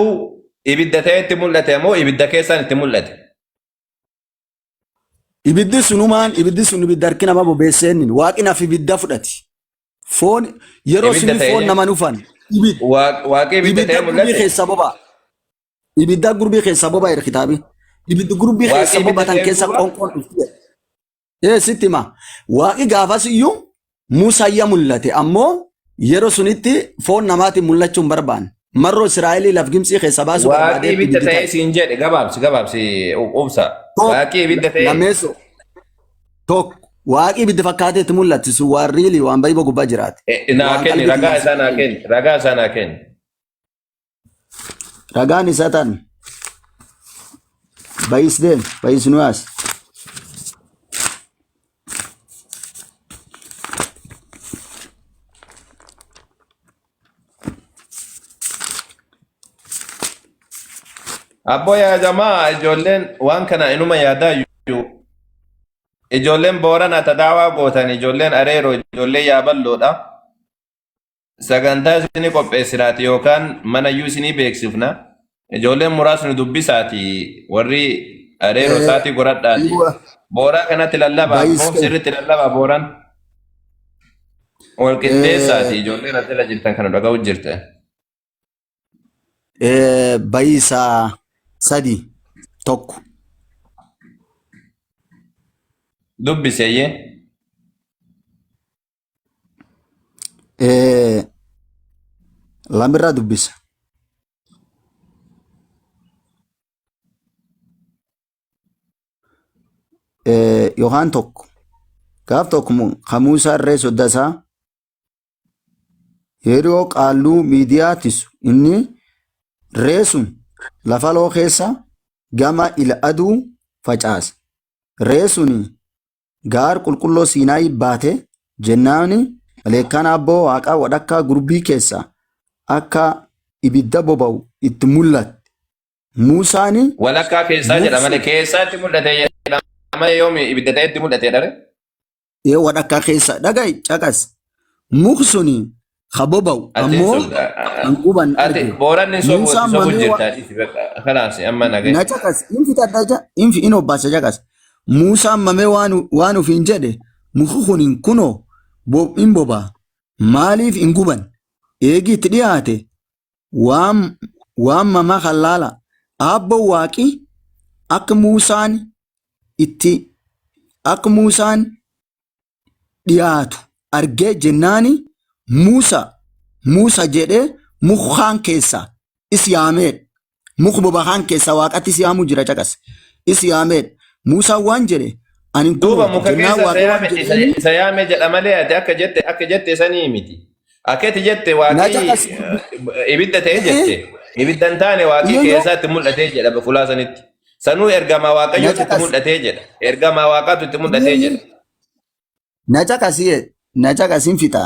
ibidda ta'e itti mul'ate moo ibidda keessaan itti mul'ate? Ibiddi sunumaan ibiddi sun ibidda harki nama bobeesseenin waaqni naaf ibidda fudhati. Foon yeroo Ibidda suni ta'e foon nama nufan ibidda Waaqni ibidda ibidda ta'e gurbii mul'ate? keessa boba'a. Ibidda gurbii keessa boba'a jedha kitaabi. Ibiddi gurbii Waaqni keessa ibidda bobatan ta'e keessa duuba? qoonqoon dhufti. Ee sitti hima. Waaqni gaafas iyyuu Muusayya mul'ate ammoo yeroo sunitti foon namaatiin mul'achuu hin barbaanne. Marroo Israa'elii laf Gibxii keessa baasuu Waaqni barbaadeef ibidda ibiddi ta'e ta'e. siin jedhe gabaabsi gabaabsi obsa. Tokko Waaqni ibidda ta'e lammeessoo tokko waaqni ibidda fakkaatee itti mul'atti sun waan riilii waan baay'ee gubbaa jiraate. Naa Waan kenni qalbii ragaa kiyyaa isaa naa kenni ragaa isaa naa kenni. Ragaan isaa tan bayis deem bayis nuyaas. Abboo yaa jamaa ijoolleen waan kana inuma yaadaa iyyuu. Ijoolleen Boorana tadaawaa gootan ijoolleen Areeroo ijoolleen Yaaballoodha. Sagantaa isinii qopheessinaati yookaan mana iyyuu isinii beeksifna. Ijoolleen muraasni dubbisaati warri Areeroo isaatii godhadhaati. Booraa kanatti lallabaa Bayis ammoo sirriitti lallabaa Booran. Wal qindeessaati ijoolleen asirra jirtan kana dhaga'u jirtan. Bayisaa 3:1. Dubbiseeyyee. Lamirraa dubbisa. Yookaan tokko. Gaaf tokko ka Muusaa irree sodda isaa yeroo qaalluu miidiyaa tisu inni ree sun lafa loo keessa gama ila aduu facaase. Ree suni gaar qulqulloo Siinaayii baate jennaani maleekkaan aabboo waaqaa wadhakkaa gurbii keessa akka ibidda boba'u itti mul'atte. Muusaani Walakkaa keessaa jedha malee muksun keessaatti mul'ate jedha malee yoomi ibidda ta'etti mul'ate dha. Ee wadhakkaa keessa dhaga'i caqas. Mukni suni ka boba'u Ati hin ammoo sobda. kan guban Ati arge. booranni sobu Muusaan sobu mamee jirta. Kalaas amma nagaya. na caqas in fixadha ja in in obbaasa caqas. Muusaan mamee waan ofiin jedhe muki kun kunoo in boba'a. Maaliif hin guban? Eegi itti dhiyaate waan mamaa kan laala. Aabbo waaqi akka Muusaan itti akka Muusaan dhiyaatu argee jennaani Muusa Muusa jedhee mukaan keessa is yaameedha. Muka boba'aan keessa waaqatti is yaamuu jira caqas. Is yaameedha. Muusaan waan jedhe ani Duuba kunooti muka jennaan keessa isa waaqi waan yaame isa jedheeni isa yaame jedha malee ati akka jette sanii miti. Akka ati jette na waaqii caqas. ibidda ta'e jette. Ibidda hin taane waaqii Iyo yoo keessaatti mul'atee jedha fulaa sanitti. Sanuu ergamaa na waaqayyootu itti caqas. mul'atee jedha. Ergamaa waaqaatu itti mul'atee jedha. Na caqasi na caqasin fixa.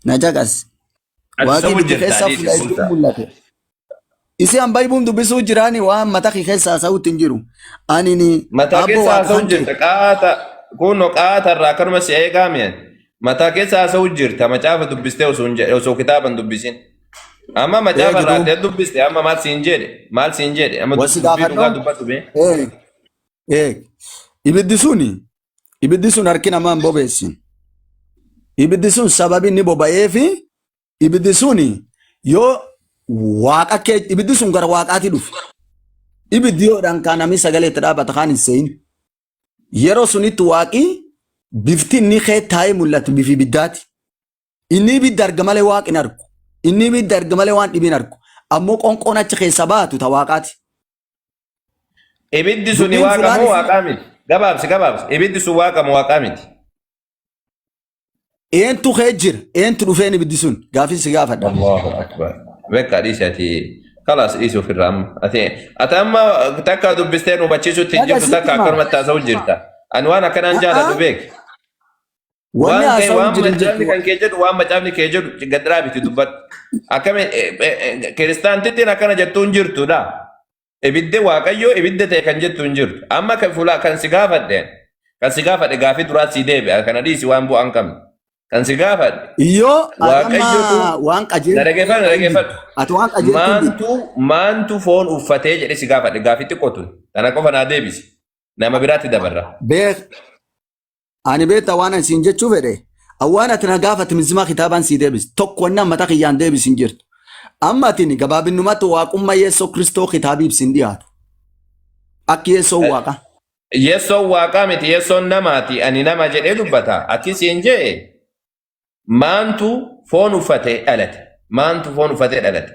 Na caqas. Ati Waaqi sobu ibiddi jirta keessa adiiti fuula hedduu kumsa. mul'ate. Isi an baybuun dubbisuu jiraani waan mata kee keessa haasa'uutti hin jiru. Ani ni Mataa abbo keessa waaqa haasa'u kan kee. jirta qaata kunoo qaata irraa akkanuma si eegaa mi'an. Mataa keessa haasa'u jirta macaafa dubbistee osoo hin jedhe osoo kitaaba hin dubbisin. Amma macaafa Eegi irraa duub. ta'e dubbiste amma maal siin jedhe maal siin jedhe amma Wasi dubbii dhugaa gaafadhu. dubbadhu bee. Eeg. Eeg. Ibiddi suni ibiddi sun harki namaa hin bobeessin. Ibiddi sun sababi inni boba'eefi ibiddi suni yoo waaqa kee ibiddi sun gara waaqaati dhufe. Ibiddi yoodhaan kaan namni sagalee itti dhaabbata kaan hin se'in. Yeroo sunitti waaqi bifti inni kee taa'ee mul'atu bifi ibiddaati. Inni ibidda arga malee waaqi hin argu. Inni ibidda arga malee waan dhibi hin argu. Ammoo qonqoon achi keessa baatu ta waaqaati. Ibiddi suni Dubbiin waaqa fulaan moo isii waaqaa miti? Gabaabsi gabaabsi. Ibiddi sun waaqa moo waaqaa miti? Eentu kee jira? Eentu dhufeen ibiddi sun? Gaafii si gaafadha. Allahu akbar. Bekka dhiisi ati kalaas dhiisi ofirraa amma. Ati amma takka dubbistee nu hubachiisutti hin Dhaga jirtu sitti takka hima. akkanumatti haasa'u jirta. Ani waan akkanaan jaaladhu A'aa. beek. Wanni Waan kee haasa'u waan jiru hin macaafni jirtu. kan kee jedhu waan macaafni kee jedhu gad dhaabiti dubbadhu. Akkami kiristaantittiin akkana jettu hin jirtudha. Ibiddi Waaqayyoo ibidda ta'e kan jettu hin jirtu. Amma kan fuula kan si gaafadhe kan si gaafadhe gaafii duraa si deebi'a. Kana dhiisi waan bu'aa hin qabne. Kan si gaafadhe Iyyoo ati Waaqayyotu amma waan na qajeeltuu dhageeffadhu na hin diddu. dhageeffadhu. Ati waan qajeeltuu hin diddu. Maantu maantu foon uffatee jedhe si gaafadhe gaafii xiqqoo tun. Kana qofa naa deebisi. Nama biraatti dabarra. Beek ani beektaa waan ani siin jechuu fedhe. Waan ati na gaafate mizimaa kitaabaan sii deebisi. Tokko wanni amma kiyyaan deebisi hin jirtu. Amma atin gabaabinumatti waaqummaa Yeessoo Kiristoo kitaabii ibsin dhiyaatu. Akki Yeessoo waaqa. Yeessoon waaqaa miti yeessoon namaati ani nama jedhee dubbata. Akki siin jee maantu foon uffatee dhalate. Maantu foon uffatee dhalate.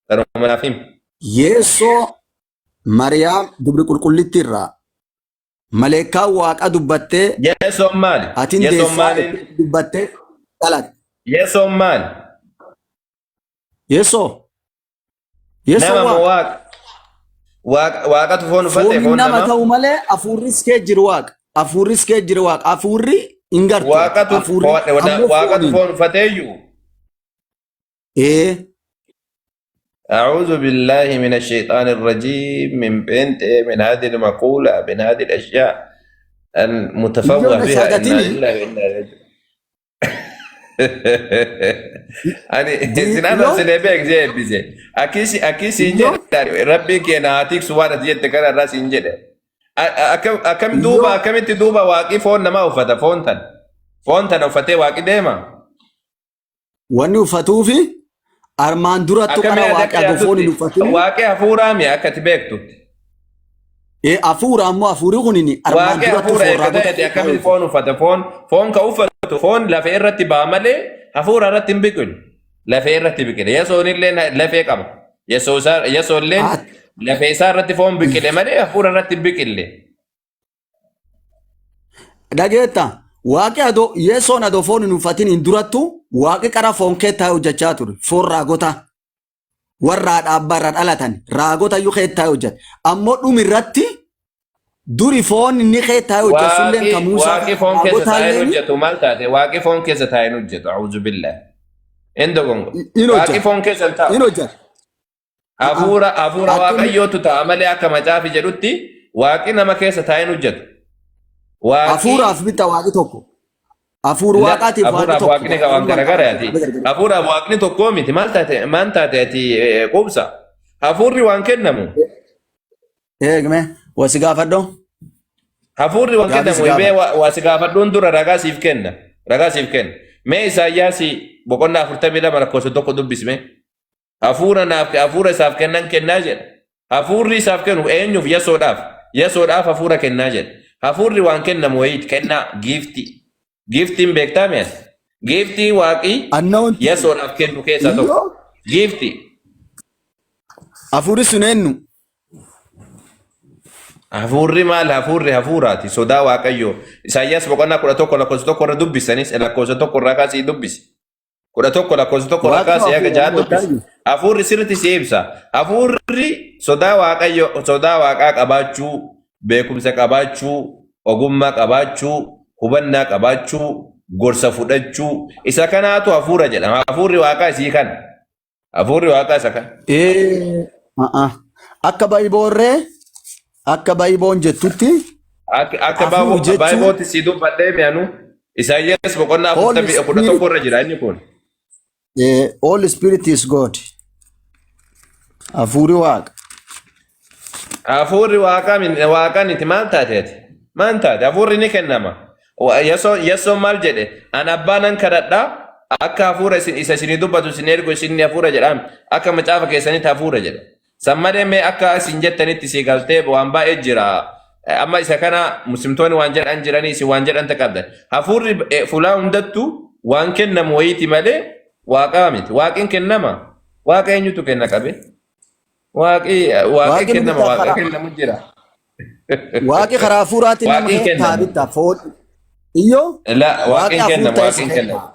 Kanuma naaf himi. Yeessoo Mariyaam dubri qulqullitti irraa maleekaa waaqa dubbattee Yeessoon maali? atin Yeessoon deessaa maaliin? jettee dubbattee dhalate. Yeessoon maali? Yeessoo Yeessoo Nama moo waaqa. waaqa? Waaqa waaqatu foon uffate Foonni foon nama namaa? ta'u malee hafuurris kee jiru waaqa. Hafuurris kee jiru waaqa. Hafuurri hin gartu. Waaqatu Hafuurri ammoo waaqatu fooniin. foon uffateeyyuu? Ee أعوذ بالله من الشيطان الرجيم من بنت من هذه المقولة من هذه الأشياء المتفوه iyyoon بها إنا saadatini لله وإنا إليه راجعون. Ani sinaan iyyoo sinee beek jee eebbise. Akkisi akkisi hin iyyoo jedhe rabbiin keenya haa tiksu waan ati jette kana irraa siin jedhe. Akkam duuba iyyoo akkamitti duuba waaqii foon namaa uffata foon tan. Foon tana uffatee waaqi deema. Wanni uffatuufi armaan durattu Akkamiin qara ati waaqi akka adoo foon hin yaaddutti uffatini. waaqii hafuuraa mi'a akka ati beektutti. Ee hafuura ammoo hafuurri kunin armaan Waaqii durattu hafuura foon eega raagota ta'e keessaa akkamitti hojjeta. foon uffata foon foon ka uffatu foon lafee irratti ba'a malee hafuura irratti hin biqilu. Lafee irratti biqile. Yesoon illee lafee qaba. Yesoo illee lafee isaa irratti foon biqile malee hafuura irratti hin biqille. Dhageetta waaqi adoo yesoon adoo foon hin uffatin hin durattu waaqi qara foon keettaa hojjechaa ture foon raagota warra haadha abbaa irraa dhalatan raagota iyyuu keettaa hojjeta ammoo dhumi irratti duri foon inni keettaa hojjetu sulleen Waaqi ka Muusaa waaqi foon keessa taa'ee raagotaalleen hojjetu maal taate? Waaqi foon keessa taa'ee hojjetu. A'uuzu billahi. Hin dogongo. in Waaqi hojjeta foon keessa hin taa'u. in hojjeta. Hafuura hafuura Akki inni waaqayyootu ta'a malee akka macaafi jedhutti waaqi nama keessa taa'ee hojjetu. Waaqi hafuuraaf bitta waaqi tokko hafuur waaqaatiif waaqi hafuuraaf tokko waaqni waan garaagarummaan garagaraati. qaba. Hafuuraaf waaqni tokkoo miti maal taate ati quubsa. Hafuurri waan kennamu. Eegme wasi gaafadho Hafuurri waan gaafii si kennamu himee gaafadha. waa si gaafadhuun dura ragaa siif kenna. Ragaa siif kenna. Mee Isaayyaas boqonnaa 42 lakkoofsa 1 dubbisme. Hafuura naaf hafuura isaaf kennan kennaa jedha. Hafuurri isaaf kennu eenyuuf yesoodhaaf. Yesoodhaaf hafuura kennaa jedha. Hafuurri waan kennamu wayiiti kennaa giiftii. Giiftiin beektaa mi'a? Giiftii waaqii Annawanti yesoodhaaf kennu keessaa tokko. iyyoo Giiftii. hafuurri sun eenyu? Hafuurri maal? Hafuurri hafuuraati. Sodaa waaqayyoo. Isaayyaas boqonnaa 11 lakkoofsa 1 irra dubbisanis lakkoofsa 1 irraa kaasii dubbisi. 11 lakkoofsa 1 irraa Waaqni kaasii haga hafuura 6 amma dubbisi. taayu. Hafuurri sirriitti si ibsa. Hafuurri sodaa waaqayyoo sodaa waaqaa qabaachuu, beekumsa qabaachuu, ogummaa qabaachuu, hubannaa qabaachuu, gorsa fudhachuu isa kanaatu hafuura jedhama. Hafuurri waaqaa isii kana. Hafuurri waaqaa isa kana. Ee, a'a. Akka Baayiboorree akka Baayiboon jettutti Akka akka hafuur jechuun Baayibootti si dubbadhee mi'anu Isaayyaas boqonnaa Holy afurtamii kudha Spirit, tokko irra jira inni kun. Holy Spirit is God. Hafuurri waaqa. Hafuurri waaqaa waaqaan itti maal taate ati? Maal taate? Hafuurri ni kennama. Yesoon maal jedhe? An abbaa nan kadhadhaa akka hafuura isa isinii dubbatu isin ergu isin hafuura jedhaan akka macaafa keessanitti hafuura jedha. San malee mee akka isin jettanitti si galtee waan baay'ee jira. Amma isa kana muslimtoonni waan jedhan jiranii isin waan jedhan qabdan. Hafuurri fulaa hundattuu waan kennamu wayiiti malee waaqaa miti. Waaqin kennama. Waaqa eenyutu kenna qabe? Waaqi waaqi Waaqni kennama bittaa waaqa karaa kennamu jira. waaqi karaa hafuuraatiin nama Waaqin keessa kennamu. bittaa foon. Iyyoo La waaqi waaqin hafuur kennamu ta'e si waaqin keessa. kennamu.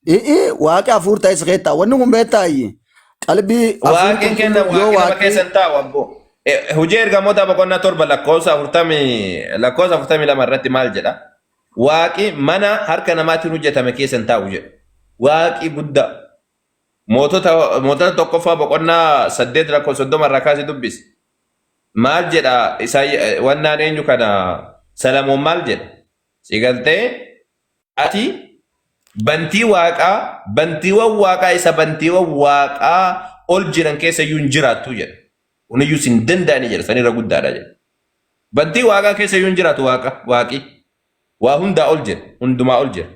I'ii waaqi hafuur ta'e si keessa. Wanni kun beektaa qalbii hafuur Waaqin kennamu qulqulluu yoo waaqi nama waaqi keessa hin taa'u abboo. Hojii ergamoota boqonnaa 7 lakkoofsa 42 irratti maal jedha? Waaqi mana harka namaatiin hojjetame keessa hin taa'u jedha. Waaqi guddaa. Mootota tokkoffaa boqonnaa 8 lakkoofsa 30 irraa kaasee dubbisi. Maal jedha isaa wannaan eenyu kana Salamoon maal jedha? Si galtee ati bantii waaqaa bantiiwwan waaqaa isa bantiiwwan waaqaa ol jiran keessa iyyuu hin jiraattu jedha. Kuniyyuu sin danda'ani jedha sanirra guddaadha jedha. Bantii waaqaa keessa iyyuu hin jiraatu waaqa waaqi waa hundaa ol jira hundumaa ol jira.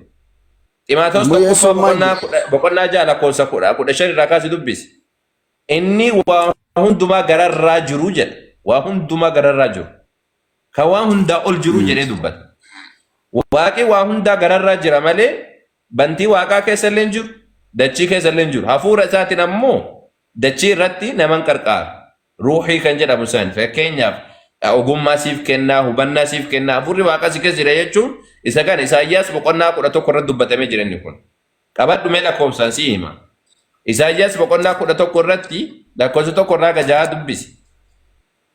Ximaatoos ammoo tokkoffaa Yesuun maal boqonnaa jedhe? boqonnaa 6 lakkoofsa 15 irraa kaasee dubbisi. Inni waa hundumaa gararraa jiru jedha. Waa hundumaa gararraa jiru. Kan waa hundaa ol jiru jedhee dubbata. Waaqi waa hundaa gararraa jira malee bantii waaqaa keessa illee hin jiru, dachii keessa illee hin jiru. Hafuura isaatiin ammoo dachii irratti nama hin qarqaaru. Ruuhii kan jedhamu san fakkeenyaaf ogummaa siif kennaa, hubannaa siif kennaa, hafuurri waaqaa si keessa jira jechuun isa kana Isaayyaas boqonnaa 11 irratti dubbatamee jira inni kun. Qabadhu mee lakkoofsaan si hima. Isaayyaas boqonnaa 11 irratti lakkoofsa 1 irraa haga 6 dubbisi.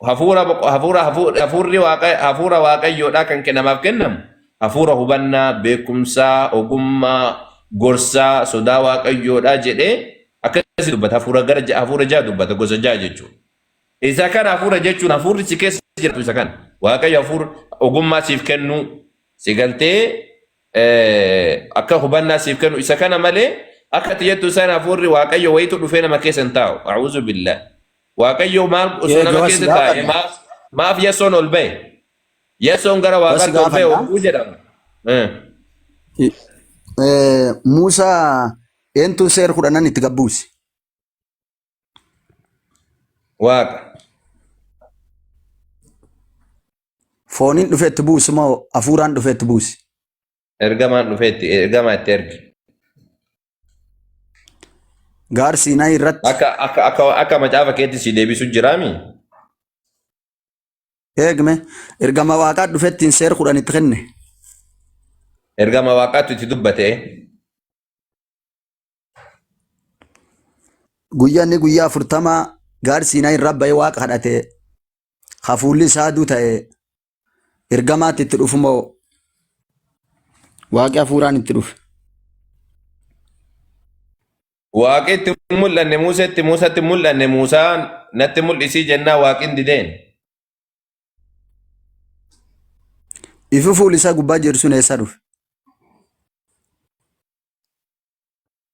Hafuura boqo- hafuura hafuura hafuurri waaqa hafuura waaqayyoodhaa kan namaaf kennamu hafuura hubannaa, beekumsaa, ogummaa, gorsaa, sodaa waaqayyoodhaa jedhee akkasi dubbata. Hafuura gara hafuura ja'a dubbata gosa ja'a jechuudha. Isa kana hafuura jechuun hafuurri si keessa jiraatu isa kana. Waaqayyo hafuura ogummaa siif kennuu si galtee akka hubannaa siif kennu isa kana malee akka ati jettu sana hafuurri waaqayyo wayitu dhufee nama keessa hin taa'u. A'uuzu billaah. Waaqayyo maal osoo nama Eega si keessa taa'e gaafadha. maaf maaf Yesoon ol ba'e? Yesoon gara Yoo si waaqaatti ol ba'e gaafadha. hogguu jedhama. Muusaa eentu seera kudhanan itti gabbuuse? Waaqa. Fooniin dhufee itti buuse moo hafuuraan dhufee itti buuse? Ergamaan dhufee itti ergamaa itti erge. Gaar Siinaa irratti Akka macaafa keetti si deebisu jiraami? eegme ergama waaqaa dhufee ittiin seera kudhan itti kenne. Ergama waaqaatu itti dubbate. Guyyaa inni guyyaa 40 gaar Siinaa irraa ba'ee waaqa kadhate hafuulli isaa aduu ta'e ergamaatti itti dhufu moo waaqi hafuuraan itti dhufe? Waaqi itti mul'anne Museetti Muusatti mul'anne Muusaan natti mul'isii jennaa waaqin dideen. Ifi fuuli isaa gubbaa jiru sun eessaa dhufe?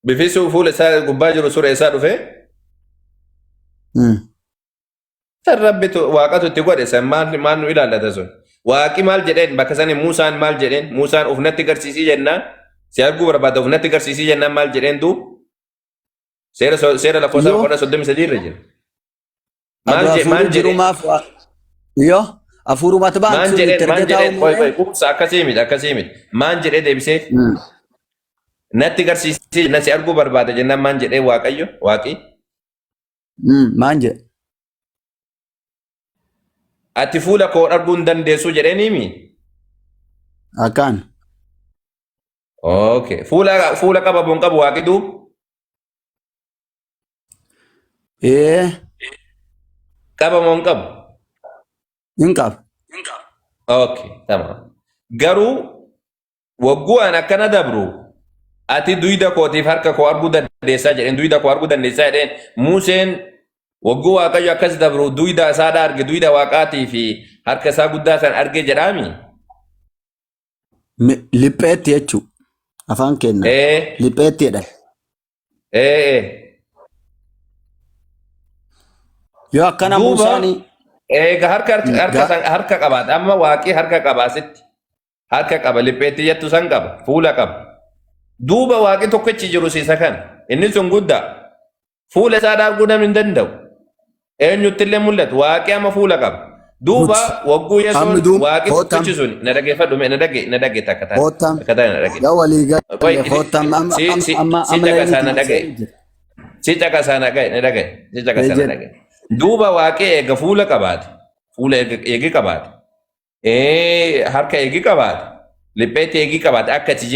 Bifi fuula isaa gubbaa jiru sun eessaa dhufe? San rabbitu waaqatu itti godhe san maal maal nu ilaallata sun. Waaqi maal jedheen bakka sani Muusaan maal jedheen Muusaan of natti garsiisii jennaan si arguu barbaada of natti garsiisii jennaan maal jedheen duub seera seera lakkoofsa Yoo boqonnaa 33 irra jira. Maal adu je maal hafuurri jiru jedheen maaf yoo hafuurumatti ba'an maal sun itti jedheen maal ergee taa'u jedheen qoy malee. qoy qubsa akkasii miti maal jedhee deebisee natti garsiisii jennaan si arguu barbaada jennaan maal jedhee waaqayyo waaqi Maan jedhe? Ati fuula koo arguu hin dandeessu jedheenimi. Akkaan. Okay. Fuula qaba moo hin qabu waaqi duub? Ee Qaba moo hin qabu? hin qaba. Okay, tamam. Garuu Wagguu an akkana dabru ati duyda kootiif harka koo arguu dandeessaa jedheen, duyda koo arguu dandeessaa jedheen. Museen wagguu Waaqayyo akkas dabru duyda isaadha arge, duyda Waaqaatii fi harka isaa guddaa san arge jedhaami. Lipheetti jechuun afaan kenna. Ee. Lipheetti jedhan. Ee. Yoo akkana Duuba Muusaan eega harka harka harka qabaate, amma Waaqii harka qabaasitti harka qaba, lipheetti jettu san qaba, fuula qaba. Duuba Waaqi tokkichi jiru siisa kana, inni sun guddaa, fuula isaa arguu namni hin danda'u, eenyutti illee mul'atu. Waaqi amma fuula qaba. Duuba wagguu Amma Yesoon duub Waaqi hootam tokkichi sun, na dhaggeeffadhu mee, na dhagge, na dhagge, takka taate hootam takka taate na dhagge. Yaa walii Qoy galle hootam amma si amma si amma si amma caqasaa laayiniitti na dhagge. seenu jira. Si caqasaa na dhagge, na dhagge, si caqasaa na Eejen dhagge. Duuba Waaqi eega fuula qabaate, fuula eegi qabaate, harka eegi qabaate, lipheetti eegi qabaate, akka ati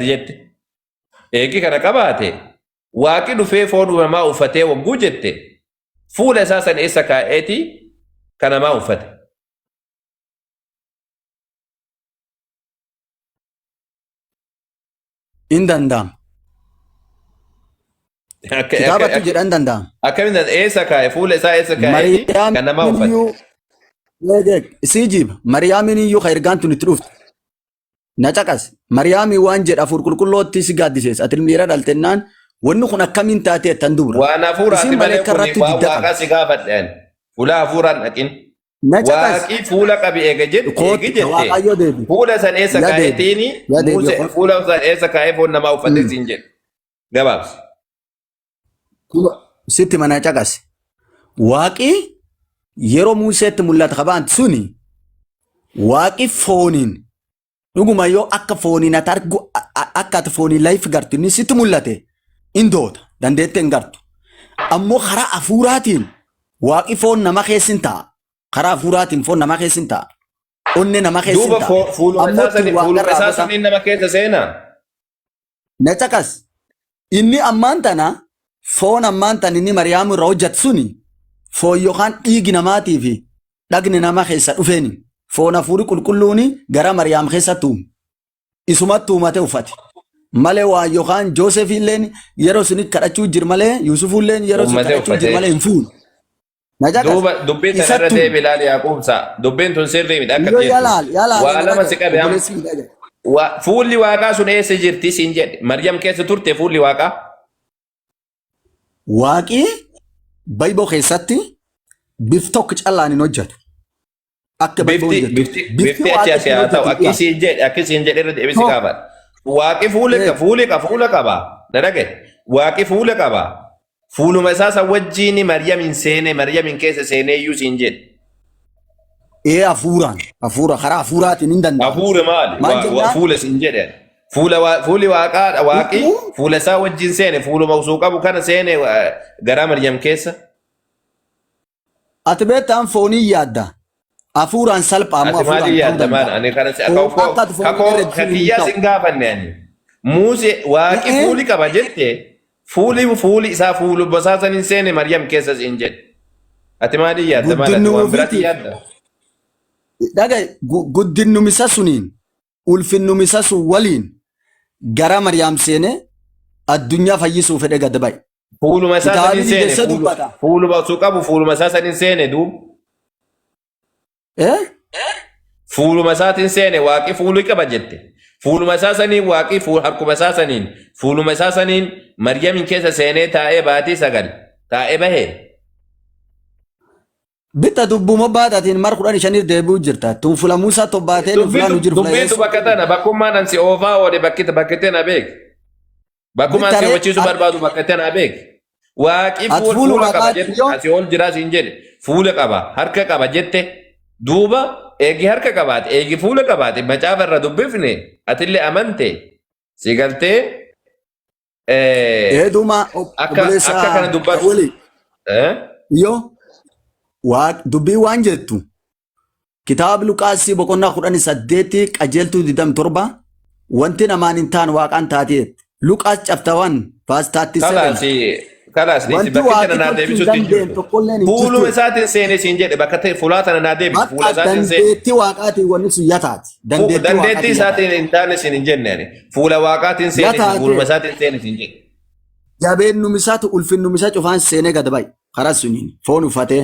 jette eegi kana qabaate, Waaqi dhufee foon uumamaa uffatee wagguu jette, fuula isaa san eessa kaa'eeti kan namaa uffate? Hin danda'amu. Kitaabatu jedha hin danda'amu. Akkamiin eessa kaa'e, fuula isaa eessa kaa'eeti kan namaa Mariyaamin uffate? iyyuu eegee sii jiiba. Mariyaamin iyyuu kan ergaan tun itti dhufte. Na caqas. Mariyaamii waan jedha hafuur qulqullootti si gaaddiseessa. Ati dhiira dhaltennaan wanni kun akkamiin taatee tan dubra. Waan hafuuraati Isin malee maleekka kun irratti waan didda Waaqaa qabdi. si gaafadhe ani. Fuula hafuuraan dhaqin. Na caqas. Waaqii fuula qabi eega jette eegi Kootu jette. Waaqayyoo deebi. Fuula san eessa Ya deebi. kaa'eetiini Ya deebi. Muuse fuula san eessa kaa'ee foon namaa uffatee siin jedhe. Gabaabsi. Sitti mana caqas. Waaqi yeroo Museetti mul'ata qabaan suni Waaqi fooniin dhuguma yoo akka fooniin ati argu akka ati fooniin layif gartu inni sitti mul'ate in doota dandeettee hin gartu. Ammoo karaa hafuuraatiin Waaqi foon nama keessin ta'a. Karaa hafuuraatiin foon nama keessin ta'a. Onnee nama keessin Duuba ta'a. fuuluma Ammoo isaa sani tun fuuluma waaqarraa isaa gosa suniin nama keessa seenaa. Na caqas. Inni ammaan tana foon ammaan tana inni Mariyaamu irra hojjetu suni foon yookaan dhiigi namaatii fi dhagni nama keessa dhufeeni. Foon hafuuri qulqulluuni gara Mariyaam keessa tuume. Isumatti uumate uffate. Malee waan yookaan Joosef illeen yeroo suni kadhachuu jir malee Yuusuf illeen yeroo suni Uummatee kadhachuu jir uffatee. malee hin fuune. Na caqas. Duuba dubbii tana irra Isattu deebi ilaali Yaaqubsa. Dubbiin tun sirrii miti akka yoo jettu. yalaal yalaal Waa na lama dhagaye si qabe amma. obboleessi hin dhagaye. Fuulli Waaqaa sun eessa jirti siin jedhe. Maryam keessa turte fuulli Waaqaa. Waaqi Baayiboo keessatti bif tokko callaan hin hojjetu. Akka Baayiboon Bifti jettu. bifti Bifti bifti achi Waaqi asii ittiin haa ta'u. hojjetu Akki dhiyaa. siin jedhe, akki siin jedhe irra deebisi Tokko. gaafadha. Waaqi fuula fuula qaba. Na dhagaye. Waaqi fuula qaba. Fuuluma isaa san wajjiin Maryam hin seene, Maryam hin keessa seenee iyyuu siin jedhe. Ee, hafuuraan hafuura karaa hafuuraatiin hin danda'amu. Hafuura maali? Maal jennaan? Fuula siin jedhe. Fuula fuuli Waaqaa, Waaqi fuula isaa wajjin seene, fuuluma osoo qabu kana seene garaa Maryam keessa. Ati beektaan foonii yaadda. Hafuuraan salphaa ammoo Ati hafuuraan maali ta'uu yaadda maal? danda'a. Ani kana si Foon kakoo akka ati fooniin kakoo irra jiru hin kakiyyaa ta'u. sin gaafanne ani. Muuse Waaqi fuuli qaba jette, fuuli isaa fuuluma isaa san hin seene Maryam keessa siin jedhe. Ati maali yaadda maal? Ati Guddinni waan biraatti ofiitiif yaadda? dhagaye guddinnumisa suniin ulfinnumisa sun waliin gara Mariyaam seenee addunyaa fayyisuu fedhe gad ba'e. Fuuluma isaa san Kitaabni hin seene. geesse dubbata. Fuuluma osoo qabu fuuluma isaa san hin seene duub. Eh? Fuuluma isaatiin seene, Waaqi fuuli qaba jette. Fuuluma isaa saniin Waaqi harkuma isaa saniin fuuluma isaa saniin Maryamin keessa seenee taa'ee baatii 9 taa'ee bahe. Bitta dubbuma baataatiin mar 15 deebi'uu jirta. Tun fula Muusaa tobbaateen fulaa nu Dubbiitu jiru fula dubbiitu Yesuus. bakka tana bakkummaan an si oofaa oole bakki tana beek. Bakkumaan si Bitta ree hubachiisuu barbaadu bakka tana beek. Waaqi ati fuula fuuluma qaba qabaatu jette, yoo asii ol jiraa siin jedhe, fuula qaba, harka qaba jette. Duuba eegi harka qabaate, eegi fuula qabaate, macaafa irra dubbifne, atillee amante si galtee eeduma akka obboleessa akka kana dubbatu. wali Eh? yoo waa dubbii waan jettu kitaaba Luqaasii boqonnaa 18 qajeeltuu 27 wanti namaan hin taane Waaqaan taateetti. Luqaas chapter 1 verse 37. Kalaasi Kalaas dhiisi Wanti bakki tana waaqi naa tolchuu hin deebisuutti hin dandeenye jirtu. tokkolleen hin Fuuluma jirtu. isaatiin seene siin jedhe bakka ta'e fuulaa tana naa deebisi. Fuula Bakka isaatiin seene. dandeettii waaqaatiin wanni sun yataati. Dandeettii Dandeettii waaqaatiin yataati. isaatiin hin taane siin hin jenne ani. Fuula waaqaatiin seene siin fuuluma Yataate isaatiin seene siin jedhe. jabeennumisaatu ulfinnumisaa cufaan seenee gad ba'i. Karaa suniin foon uffatee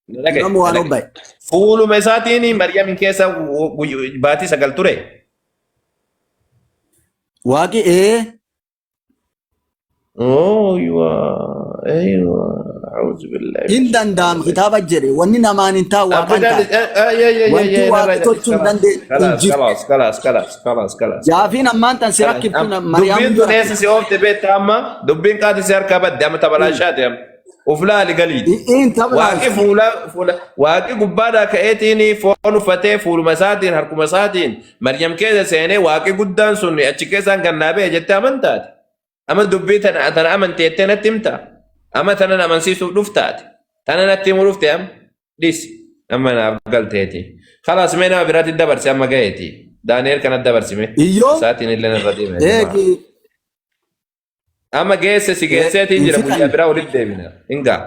Na dhagaye, nama na waan dhagaye. obbaye. Fuuluma isaatiin Maryamin keessa baatii 9 ture. Waaqi ee Ooywa, aywa, a'uuzu billahi hin min danda'am shaytaani kitaaba jedhe wanni namaan hin taa'u Abbo waaqaan Daali, ta'a. Wanti waaqi tolchuu hin kalaas, dandeenye hin kalaas, jiru. kalaas, kalaas, kalaas, kalaas, kalaas. Jaafiin ammaan tan si Kalaas. rakkiftu Mariyaamu Dubbiin yoo tun eessa rakkiftu. si oofte beekta amma? Dubbiin qaati si harkaa badde amma tabalaashaati amma. Uf laali galiiti. Hin Waaqi tabalaashu. fuula fuula waaqi gubbaadhaa ka'eetiin foon uffatee fuuluma isaatiin harkuma isaatiin Maryam keessa seenee waaqi guddaan sun achi keessaan kan naa ba'e jettee amantaati. Amma dubbii tana tana amante jettee natti himta. Amma tana na amansiisuuf dhuftaati. Tana natti himuu dhufte amma dhisi. Amma naaf galteeti. Kalaas mee nama biraatti dabarsi amma ga'eeti. Daani'eel kanatti dabarsi mee. Iyyoo Isaatiin illee narra deema. eegi Amma geesse si geesseetiin hin jira guyyaa fixanne. biraa walitti deebina. Hingaa.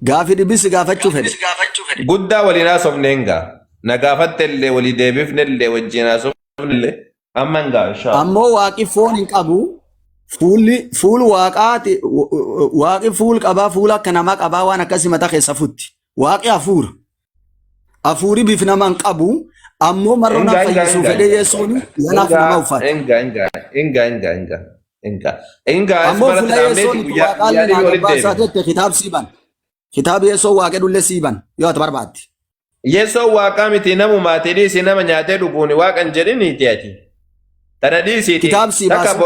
Gaafi dhibii si gaafachuu fedhe. Guddaa waliin haasofne hingaa. Na gaafatte illee walii deebifne illee wajjin haasofne illee amma hingaa inshallah. Ammoo waaqi foon hin qabu. Fuulli fuul waaqaati waaqi fuul qabaa fuula akka namaa qabaa waan akkasii mataa keessa futti. Waaqi hafuura. Hafuuri biif nama hin qabu. Ammoo marroo Hingaa nama hingaa fayyisuu hingaa fedhee hingaa Yesuun yanaaf hingaa nama uffate. hingaa hingaa hingaa hingaa hingaa hingaa hingaa as Ammoo baratti fuula dhaabneeti Yesuun itti guyyaa guyyaa waaqaallee dhibii naa walitti gabbaasaa deebina. jette kitaab siiban. Kitaabi Yesuun waaqe dhullee siiban yoo ati barbaadde. Yesuun waaqaa miti namumaati dhiisi nama nyaatee dhuguuni waaqa hin jedhiniiti ati. Tana dhiisiiti Kitaab sii takka baasu.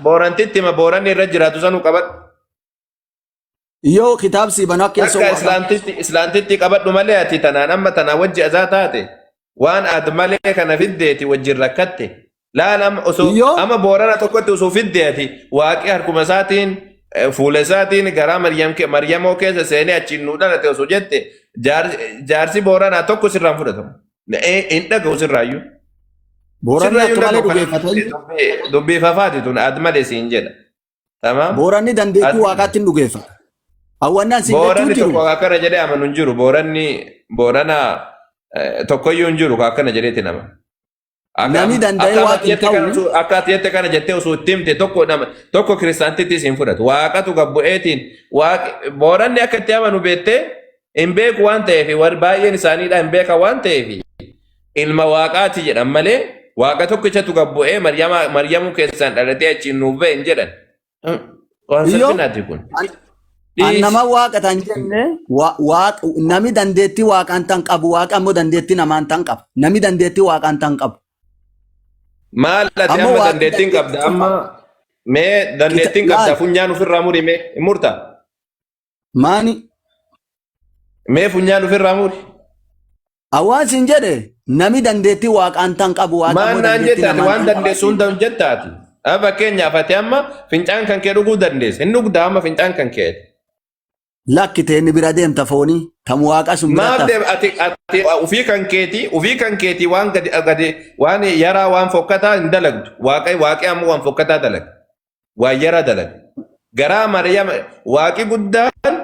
boorantitti hima booranni irra jiraatu sanuu qabadhu. Yoo kitaab sii banu akka Yesuun Takka waaqa. islaantitti qabadhu malee ati tanaan amma tanaa wajji azaa taate waan ad malee kana fiddeeti wajjin rakkatte. Laal amma osoo Yoo amma boorana tokkotti osoo fidde ati waaqi harkuma isaatiin fuula isaatiin garaa Maryamoo keessa seenee achiin nuu dhalate osoo jette jaarsi booranaa tokko sirraan fudhatamu. Hin dhaga'u sirraayyuu. Booranni Sirraayyuu akka malee dhaga'u kana dhugeeffata. dubbii fafaati tun ad malee siin jedha. Tamaam. Booranni dandeettii Ad waaqaatti hin dhugeeffata. Hawwannaan siin jechuu Booranni jiru. tokko akkana jedhee amanu hin jiru. Booranni boorana tokkoyyuu hin jiru akkana jedheeti nama. Akka Namni danda'ee akka waaqa ati hin jette kana ta'u. osoo akka ati jette kana jettee osoo itti himte tokko nama tokko kiristaantittis hin fudhatu. Waaqatu gabbu'eetiin waaqi booranni akka itti amanu beektee hin beeku waan ta'eef warri baay'een isaaniidha hin beekan waan ta'eef ilma waaqaati jedhan malee waaqa tokkichatu gabbu'ee Maryamuu keessaan dhalatee achiin nuuf ba'e hin jedhan. Waan Iyyoo salphinaati kun. an Dhiisi. nama waaqa tan jenne nami dandeettii waaqaan tan qabu waaqa ammoo dandeettii namaan tan qaba. Nami dandeettii waaqaan tan qabu. Maal ati Ammoo amma waaqni dandeettiin dandeettii qabda cufa. amma mee dandeettiin qabda Laal funyaan ofirraa muri mee hin murta maani mee funyaan ofirraa muri. Awwaan siin jedhe nami dandeettii waaqaan tan qabu waaqa Maal ammoo naan dandeettii jettaati namaan waan tan qaba. dandeessu hunda hin jettaati. Amma fakkeenyaaf ati amma fincaan kan kee dhuguu dandeessa. Hin dhugda amma fincaan kan kee. Lakki teenni bira deemta foonii tam waaqa sun bira Maaf tafe. deem ati ati ufii kan keeti waan gadi gadi waan yaraa waan fokkataa hin dalagdu. Waaqi waaqi ammoo waan fokkataa dalaga. Waan yaraa dalaga. Garaa Maryam waaqi guddaan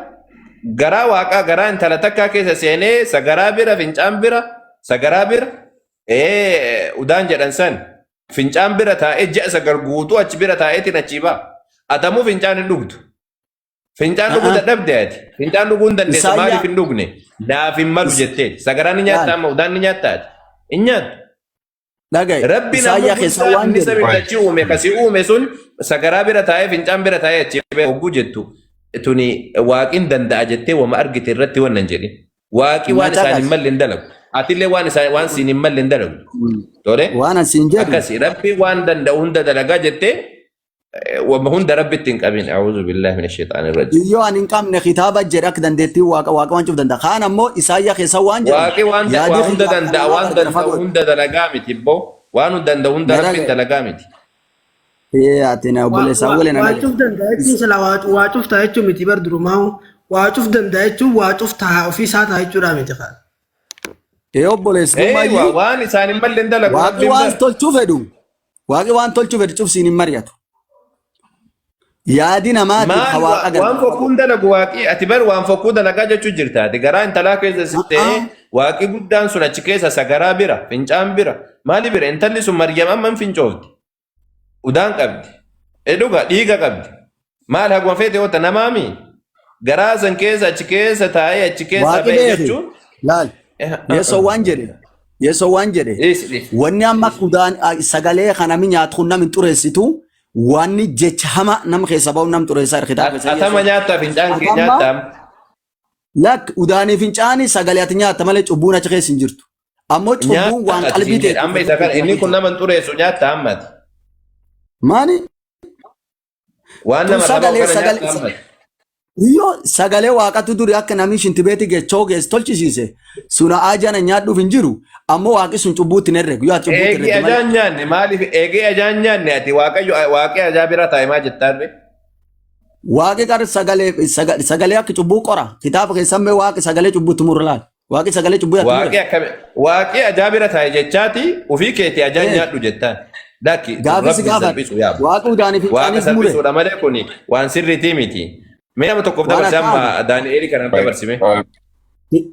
garaa waaqaa garaa intala takkaa keessa seenee sagaraa bira fincaan bira sagaraa bira udaan jedhan san fincaan bira taa'ee ji'a 9 guutuu achi bira taa'eetiin achii ba'a. Atamuu fincaan hin dhugdu. Fincaan dhuguu dadhabde ati. Fincaan dhuguu hin dandeessu Isaayyaa maaliif hin dhugne? Naaf hin malu jettee. Sagaraan ni nyaatta Laal amma udaan ni nyatta ati. Hin nyaattu. dhagaye Rabbiin ammoo Isaayyaa keessa guddaan waan inni jedhu samii dachii uume kasii uume sun sagaraa bira taa'ee fincaan bira taa'ee achi ba'e hogguu jettu tuni waaqin danda'a jettee wama argite irratti wannan jedhin. Waaqi waan isaan hin Macaqas malle hin dalagu. Atillee waan isaan waan siin hin malle hin dalagu. Tole waan asiin jedhu akkasi rabbi waan danda'u hunda dalagaa jettee wama hunda rabbitti hin qabin. A'uudhu billaahi mina shayxaani rajiim. Iyyoo ani hin qabne kitaaba jedhe akka dandeettii waaqa waaqa waan cuuf danda'a. Kaan ammoo Isaayyaa keessa waan jedhan Waaqi waan yaadii waa hunda kiyya akka danda'a namaa waan gargar danda'u fagoodha. hunda dalagaa miti boo waan danda'u hunda Na rabbiin dhagaye. dalagaa miti. Ee ati na obboleessa awwalee na Waa dhagaye. cuuf danda'a jechuun sila waa cuuf ta'a jechuun miti bar durumaa waa cuuf danda'a jechuun waa cuuf ta'a ofii isaa ta'a jechuudha miti kaa. Ee obboleessa Eeywa dhumaayyuu waan isaan hin malle hin dalagu waaqi rabbiin waan bar. tolchuu fedhu waaqi waan tolchuu fedhu cufsiin hin mari'atu. Yaadi namaatiif Maal hawaaqa waan gargar fokkuun dalagu waaqii ati bar waan fokkuu dalagaa jechuu jirta ati garaa intalaa keessa si ta'ee waaqii guddaan sun achi keessa sagaraa bira fincaan bira maali bira intalli sun Maryam amma hin fincoofti udaan qabdi dhuga dhiiga qabdi maal haguma feete hoota namaami garaa san keessa achi keessa taa'ee achi keessa Waaqi ba'e beeki. jechuun Laal. Yeesoo waan jedhe. Yeesoo waan jedhe. Dhiisi dhiisi. Wanni amma udaan sagalee kana mi nyaatu kun nam hin xureessitu. Wanni jecha hama nama keessa ba'u nam xureessaa kitaaba keessa Atama Yeesoo. nyaattaa fincaan kee Atamma nyaattaa. Lak udaanii fincaanii sagalee ati nyaatta malee cubbuun achi keessa hin jirtu. Ammoo cubbuun waan Nyaata ati qalbii siin jedhe teetu amma isa kana inni kun nama hin xureessu nyaatta ammati. Maani? Waan Tun nama irraa ba'u sagalee kana sagalee nyaata ammati. Iyyoo sagalee waaqatu duri akka namni shintibeeti gechoo geesse tolchisiise suna ajana nyaadhuuf hin jiru ammoo waaqi sun cubbuutti hin herregu yoo ati cubbuutti Eegee herregde malee. ajaan nyaanne maaliif eegee ajaan nyaanne ati waaqayyo waaqee ajaa bira taa'e maa jettaarre? Waaqi qar sagalee sagalee akka cubbuu qora kitaaba keessan mee waaqi sagalee cubbuutti murra laal waaqi sagalee cubbuu ati Waaqee mure. akkami waaqee ajaa bira taa'e jechaati ofii keetii ajaan nyaadhu jettaan. Lakki tun Gaafi si rabbi gaafadhe salphisu yaaba. waaqi udaanii Waaqa fincaaniif mure salphisuudha malee kun waan sirriitii miti. Mee nama tokkoof waan dabarse akka amma Daani'eelii kanaaf dabarsime.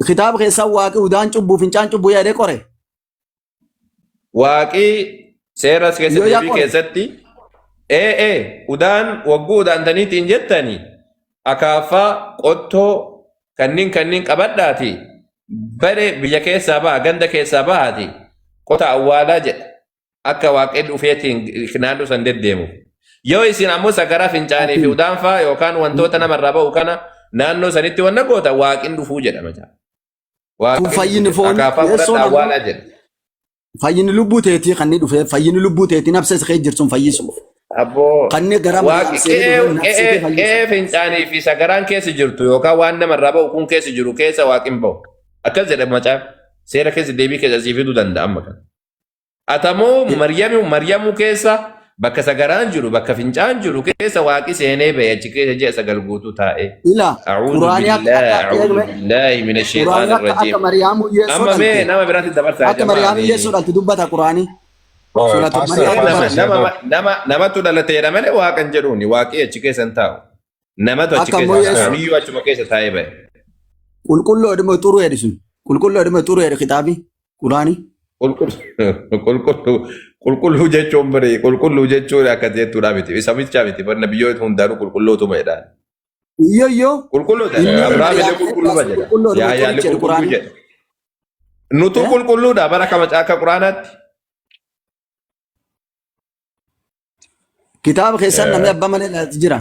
Kitaaba keessan waaqi udaan cubbuu fincaan cubbuu yaadee qore. Waaqii seera keessa Yoo yaa deebii qore. keessatti ee udaan wagguu udaantaniitiin jettani akaaffaa qottoo kanneen kanneen qabadhaati bare biyya keessaa baha ganda keessaa bahaati qota awwaalaa jedha akka waaqeen dhufeetiin naannoo san deddeemu. Yoo isin ammoo sagaraa fincaanii fi udaan faa yookaan wantoota namarraa ba'u kana naannoo sanitti wanna goota waaqin dhufuu jedhama. Kun Waaqin dhufuu fayyinni jedha. foon Akaafaa yeessoon fudhadha ammoo awwaalaa jedha. fayyinni lubbuu teetii kan inni dhufee fayyinni lubbuu teetii nafsa isa keessa jirtu sun fayyisuuf. Abboo Kan inni gara waaqi Maariyaam seenee qe'ee dhufee nafsa qe'ee kee fayyisuuf. qe'ee fincaanii fi sagaraan keessa jirtu yookaan waan namarraa ba'u kun keessa jiru keessa waaqin ba'u. Akkas jedha macaa seera keessa deebii keessa sii fiduu danda'a amma kana. Atamoo Maryamuu keessa bakka sagaraan jiru bakka fincaan jiru keessa waaqi seenee ba'e achi keessa ji'a 9 guutuu taa'e. Ila A'uudhu quraanii akka billaahi akka a'uudhu eegme billaahi mina quraanii sheexaani akka rajiim. akka Mariyaamu yeessoo Amma mee dhalte nama biraatti dabarsaa akka Mariyaamu jamaani. yeessoo dhalte dubbata quraanii suuratu Pastor, Mariyaam Nama Pastor, dubbata. nama nama namatu dhalateera malee waaqan jedhuuni waaqii achi keessa hin taa'u. Namatu achi Akka ammoo keessa yeessoo Pastor. amiyyuu achuma keessa taa'ee ba'e. Qulqulluu dhimma xuruu jedhi sun qulqulluu dhimma xuruu jedhi kitaabi quraanii. Qulqulluu qulqulluu jechuun bari qulqulluu jechuun akka jettuudha miti. Isa bichaa miti bar nabiyyoota hundaanuu qulqulluutuma jedhaan. Iyyoo iyyoo Qulqulluu inni Abrahaam illee Mariyaam qulqulluma sun jedha. qulqulluu dhimma Yaahyaa xuruu illee jedhi qulqulluu quraanii. jedha. Nutuu qulqulluudha bara kama akka quraanaatti. Kitaaba keessan namni abbaa malee jira.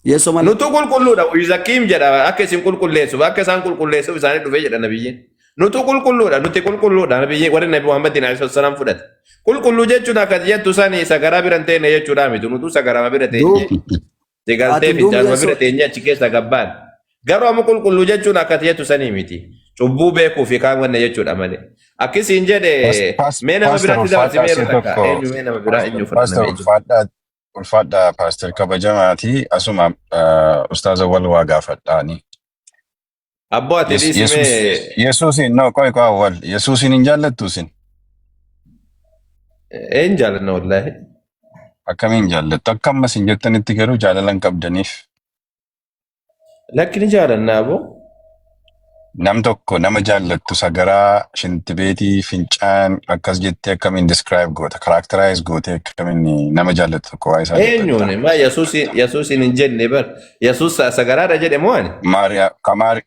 Yeessoo malee. Nutuu qulqulluudha. Yuzakiim jedha akka isin qulqulleessuuf akka isaan qulqulleessuuf isaanii dhufee jedha nabiyyiin. Nutuu qulqulluudha. Nuti qulqulluudha. Nabiyyiin warri Nabi Muhammadin alayhi salaam fudhate. Qulqulluu jechuun akka jettu sani sagaraa bira hin teenne jechuudha miti. Nutuu sagaraama bira teenye. Sigaltee Ati duuba fincaanuma yeessoo bira teenye achi keessa gabbaan. Garuu amma qulqulluu jechuun akka jettu sanii miti. Cubbuu beekuu fi kaan wanna jechuudha malee. Akkisiin jedhe mee nama Pastor biraatti dabarsi ulfaadhaa mee si'a yeroo takka tokko eenyu mee nama biraa eenyu fudhanna Pastor mee eenyu. ulfaadhaa ulfaadhaa Pastor kabajamaati asuma ustaaza wal waa gaafadhaani. Abboo ati dhiisi Yesuus mee Yesuusin no qoy qoy awwal Yesuusin hin jaallattu isin een jaalanna wallaahi. Akkamiin jaallattu akka ammas hin jettanitti garuu jaalala hin qabdaniif. Lakki ni jaalanna aboo. Nam tokko nama jaallattu sagaraa shintibeetii fincaan akkas jettee akkamiin describe goota characterize gootee akkamiin nama jaallattu tokko waa isaa dubbatta. Eenyuun maa Yesuusin hin jenne bar Yesuus sagaraadha jedhe moo ani?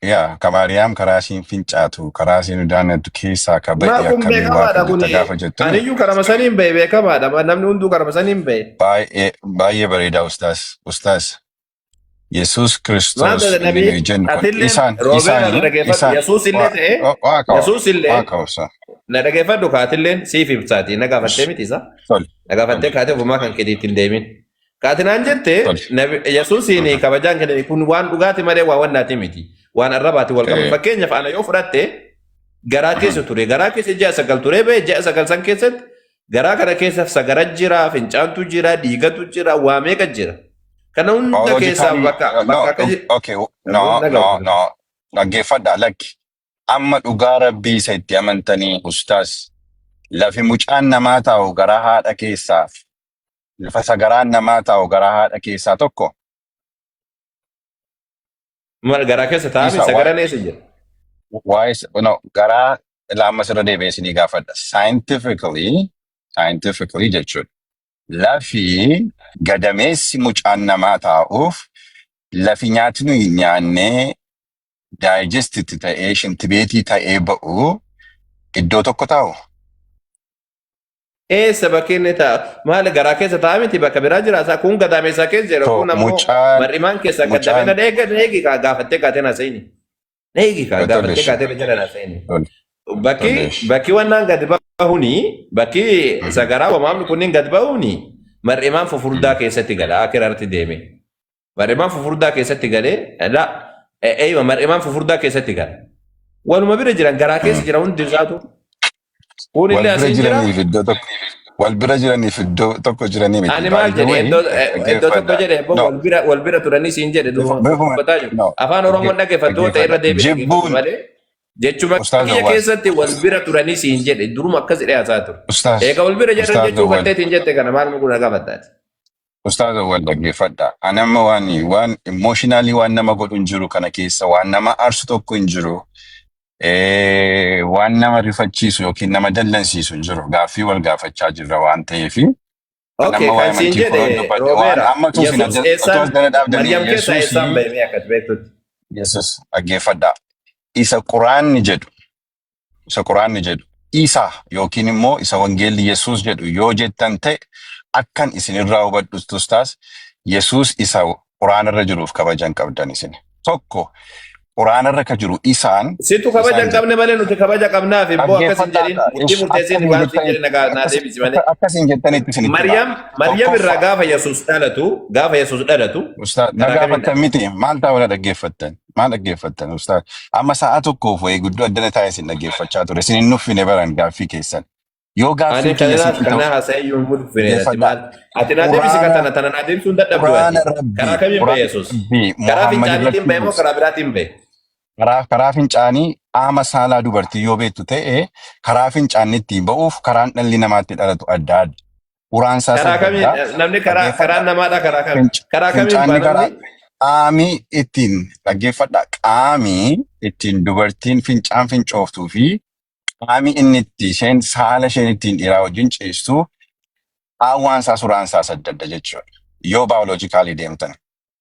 Yaa ka Maariyaam karaa isiin fincaatu karaa isiin udaanattu keessaa ka Maa ba'e kun akkamiin beekamaadha waaqa kun jetta gaafa jettu aniyyuu karama saniin ba'e beekamaadha namni hunduu karama saniin ba'e. Baay'ee baay'ee bareeda ustaas ustaas Yesuus Maal Kiristoos ta'e inni nabii nuyi jennu kun atillee isaan roobee na isaanii dhageeffadhu isaan Yesuus illee ta'e waaqa Yesuus illee waaqa obsa na dhageeffadhu kaatilleen siif ibsaati na gaafattee miti isa tole na gaafattee tole kaatee ofumaa kan keetiitti hin deemin. Kaatinaan jette tole Yesuusiin kabajaan kenname kun waan dhugaati malee waan wannaati miti waan arrabaati wal qaban fakkeenyaaf ana yoo fudhatte garaa keessa ture garaa keessa ji'a 9 ture ba'e ji'a 9 san keessatti garaa kana keessa sagara jira fincaantu jira dhiigatu jira waa meeqa jira kana hunda keessaa Biologically, bakka no, bakka akka okay, no, no, no. Dhaggeeffadhaa lakki. Amma dhugaa rabbii isa itti amantanii ustaas. Lafi mucaan namaa taa'u garaa haadha keessaa Lafa sagaraan namaa taa'u garaa haadha keessaa tokko. Maal garaa keessa taa'ame Isa sagaraan eessa jira? Waa'ee, no, garaa laammas irra deebi'ee isinii gaafadha. Scientifically jechuudha. Lafi gadameessi mucaan namaa taa'uuf, lafi nyaatni nuyi nyaannee digest itti ta'ee shintibeetii ta'ee ba'u iddoo tokko taa'u. Eessa bakki inni taa'u? Maali, garaa keessa taa'aa miti, bakka biraa jira. Isaa kun gadaameessaa keessa jira. So Kun ammoo mucaan mar'imaan keessa mucaan gadameessa dheegi kaa gaafattee kaatee na seeni. Dheegi kaa gaafattee Tolesh. kaatee jala na seeni. Bakki Tolesh. bakki wannaan gadi bahuni, bakki sagaraa wamaamni kunniin gadi bahuni mar'imaan fufurdaa keessatti gala akiraatti deeme. Mar'imaan fufurdaa keessatti galee la eeyma mar'imaan fufurdaa keessatti gala. Waluma bira jiran, garaa keessa jira hundi isaatu. Kun Wal illee bira asiin jira. jiraniif iddoo tokko, wal bira jiraniif iddoo tokko jiranii miti. Ani maal By the jedhe? way, Iddoo tokko dhaggeeffadha. jedhe No, wal bira turanii siin jedhe bifuma dubbataa jiru. No, Afaan Oromoon dhaggeeffattoota irra dhaggeeffadha. deebi'ee dhaggeeffatu Jibbuun malee jechuma Ustaaz kiyya Awwal. keessatti wal bira turanii siin jedhe, duruma akkas jedhee haasaa ture. Ustaaz Eega wal bira jedhan Ustaaz jechuu Awwal. batteetiin jette kana maal mukuu na gaafattaati? Ustaaz Awwal, dhaggeeffadha. Ani amma waan emotionally waan nama godhu hin jiru kana keessa, waan nama aarsu tokko hin jiru. Waan nama rifachiisu yookiin nama dallansiisu hin jiru. Gaaffii wal gaafachaa jirra waan ta'eefi. Kan Okay, amma waa'ee kan siin amantii koo jedhe dubbadhe waan Roobeera amma utuu isin Yesuus utuu as eessaan jala dhaabdanii Maryam keessaa eessaan Yesuusii ba'e mee akkas beektutti? Yesus, dhaggeeffadha. Isa Quraanni jedhu, isa Quraanni jedhu isa yookiin immoo isa Wangeelli Yesuus jedhu yoo jettan ta'e, akkan isinirraa hubadhu, taas Yesuus isa Quraanarra jiruuf kabajan qabdan isin. Tokko, Quraanarra ka jiru isaan Situ kabaja isaan hin qabne malee nuti kabaja qabnaaf immoo akkas hin jedhin, Dhaggeeffadhaa. murtii murteessiin waan siin jedhin naa deebisi malee. Akkasiin jettanitti isinitti hima. Maryam irraa Tokkoffaa. gaafa Yesuus dhalatu Ustaaz, na karaa kamiin gaafattan miti. Maal taa'u na dhaggeeffattan? Maal dhaggeeffattan, ustaaz? Amma sa'a tokkoof wayii guddoo addana taa'ee isin dhaggeeffachaa ture. Isin hin nuffine baran gaaffii keessan. Yoo Ani gaaffiin kiyya kana sitti ta'u kana haasa'ee iyyuu hin murfine ati dhaggeeffadhaa. maal ati naa deebisi ka Quraana tana naa deebisuu hin dadhabdu Quraana ati Rabbii karaa kamiin ba'e Quraana Yesuus? Rabbii Karaa Muhammad fincaaniitiin irratti ba'e moo buuse. karaa biraatiin ba'e? Karaa fincaanii qaama saalaa dubartii yoo beektu ta'e, karaa fincaanni ittiin ba'uuf karaan dhalli namaatti dhalatu adda adda. Uraan isaas Karaa adda kamiin adda. namni karaa Dhaggeeffadhaa. karaan namaadha karaa kam karaa kamiin Fincaanni ba'a karaa namni? qaamii ittiin, dhaggeeffadha. Qaamii ittiin dubartiin fincaan fincooftuu fi qaamii inni itti isheen saala isheen ittiin dhiiraa wajjin ciistu qaawwaan isaa suraan isaas adda adda jechuudha. Yoo biologically deemtan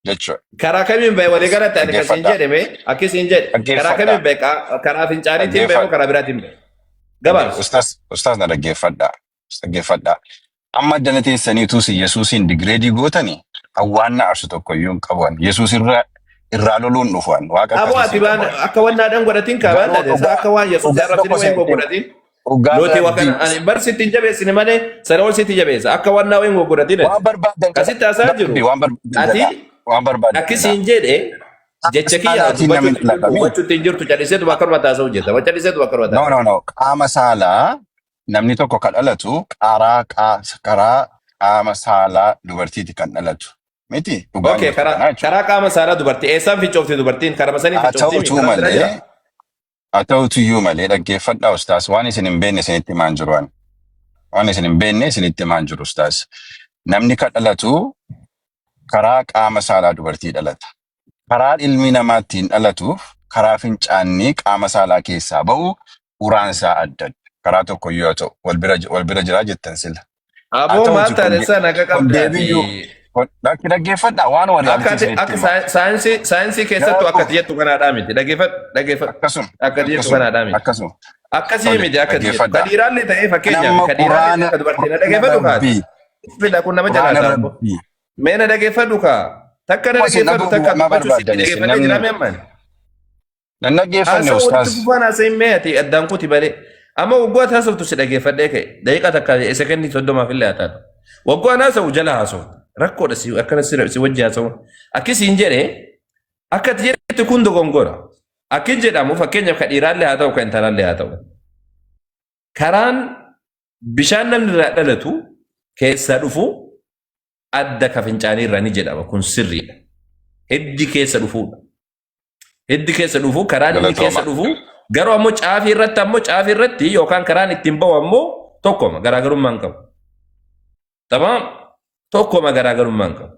jechuudha. Karaa kamiin ba'e walii galatti ani kan siin Dhaggeeffadhaa. jedhe mee akki siin jedhe karaa Dhaggeeffadhaa. kamiin ba'e, karaa fincaaniitiin ba'e moo Dhaggeeffadha. karaa biraatiin ba'e? Gabaabsi. Ustaas, ustaas, na dhaggeeffadhaa. Dhaggeeffadhaa. Amma addana teessaniitu si Yesuusiin degrade gootanii waan na aarsu tokko iyyuu hin qabu. Yesuus irraa loluun dhufu waaqa Aboo akkasii ati hin waan qabu. akka wannaadhaan godhatin kaabaan Garuu taate isa dhugaa akka waan Yesuus dhugaa arrabsine tokko wayin isinitti hima. godhatin. Dhugaa Nuti Rabbii wakana ani bar sitti hin jabeessine malee sana ol sitti jabeessa akka wannaa wayin godhatin ati. Waan barbaadan jedha. Kasitti haasaa Dhugaa jiru. Rabbii waan barbaadan Ati jedha. Waan barbaadan akki jedha. siin jedhe jecha kiyya Saalaatiin namni dubbachuutti hin jirtu, dhalatame. hubachuutti hin jirtu, calliseetu akkanuma taasa'u jirta. Calliseetu akkanuma No, taasa'u. no, no. Qaama saalaa namni tokko kan dhalatu karaa qaama saalaa dubartiiti kan dhalatu. Miti dhugaan Okay, jirtu karaa kanaa jechuudha. karaa qaama saalaa dubartii eessaan fincoofti dubartiin? Karaa sanii Haa fincoofti ta'utu karaa bira jira. malee, haa ta'utu iyyuu malee, dhaggeeffadhaa ustaas, waan isin hin beekne isinitti himaan jiru ani. Waan isin hin beekne isinitti himaan jiru, ustaas. Namni kan dhalatu karaa qaama saalaa dubartii dhalata. Karaa ilmi namaa ittiin dhalatuuf karaa fincaannii qaama saalaa keessaa ba'u uraan isaa adda adda. Karaa tokko iyyuu haa ta'u wal bira jiraa jettan sila. Haa Aboo maal ta'uti kun taate sana akka kun qabdaati. deebiyyuu lakki, dhaggeeffadhaa, waan Akka reality ati isinitti akka hima. saayinsii keessattuu akka Garuu ati jettu kanaadhaa miti. Dhaggeeffadhu, dhaggeeffadhu. Akkasuma. Akka ati jettu Akkasuma. kanaadhaa miti. Akkasuma. Akkasii Tole, miti akka ati jettu. Ka dhaggeeffadhaa. dhiiraallee ta'ee fakkeenyaaf Nama ka dhiiraallee ta'ee quraana ka dubartii na quraana dhaggeeffadhu kaati. Rabbii Fila kun nama jalaa quraana saabbo. Rabbii Mee na dhaggeeffadhu kaa. Takka na Amma isin dhaggeeffadhu, dhaguu takka maa dubbachuu sitti barbaadan isin dhaggeeffadhee namni jira mee ammaan. Nan dhaggeeffanne, Haasa'u walitti ustaaz. fufaan haasa'in mee ati addaan kuti malee. Amma waggaa haasoftu si dhaggeeffadhee ka'e. Daqiiqaa takka sekendii 30f illee haa taatu. Waggaa haasa'u jala haasoftu. Rakkoodha si akkana si wajji haasa'u. Akki siin jedhee akka ati jettu kun dogongora. Akki jedhamu fakkeenyaaf ka dhiiraallee haa ta'u, ka intalaallee haa ta'u. Karaan bishaan namni irraa dhalatu keessaa dhufu adda ka fincaanii irraa ni jedhama, kun sirriidha. Hiddi keessa dhufuudha. Hiddi keessa dhufu karaan inni keessa Galatooma. dhufu garuu ammoo caafii irratti yookaan karaan ittiin bahu ammoo tokkoma, garaagarummaa hin qabu. Tamaam. Tokkoma garaagarummaa hin qabu.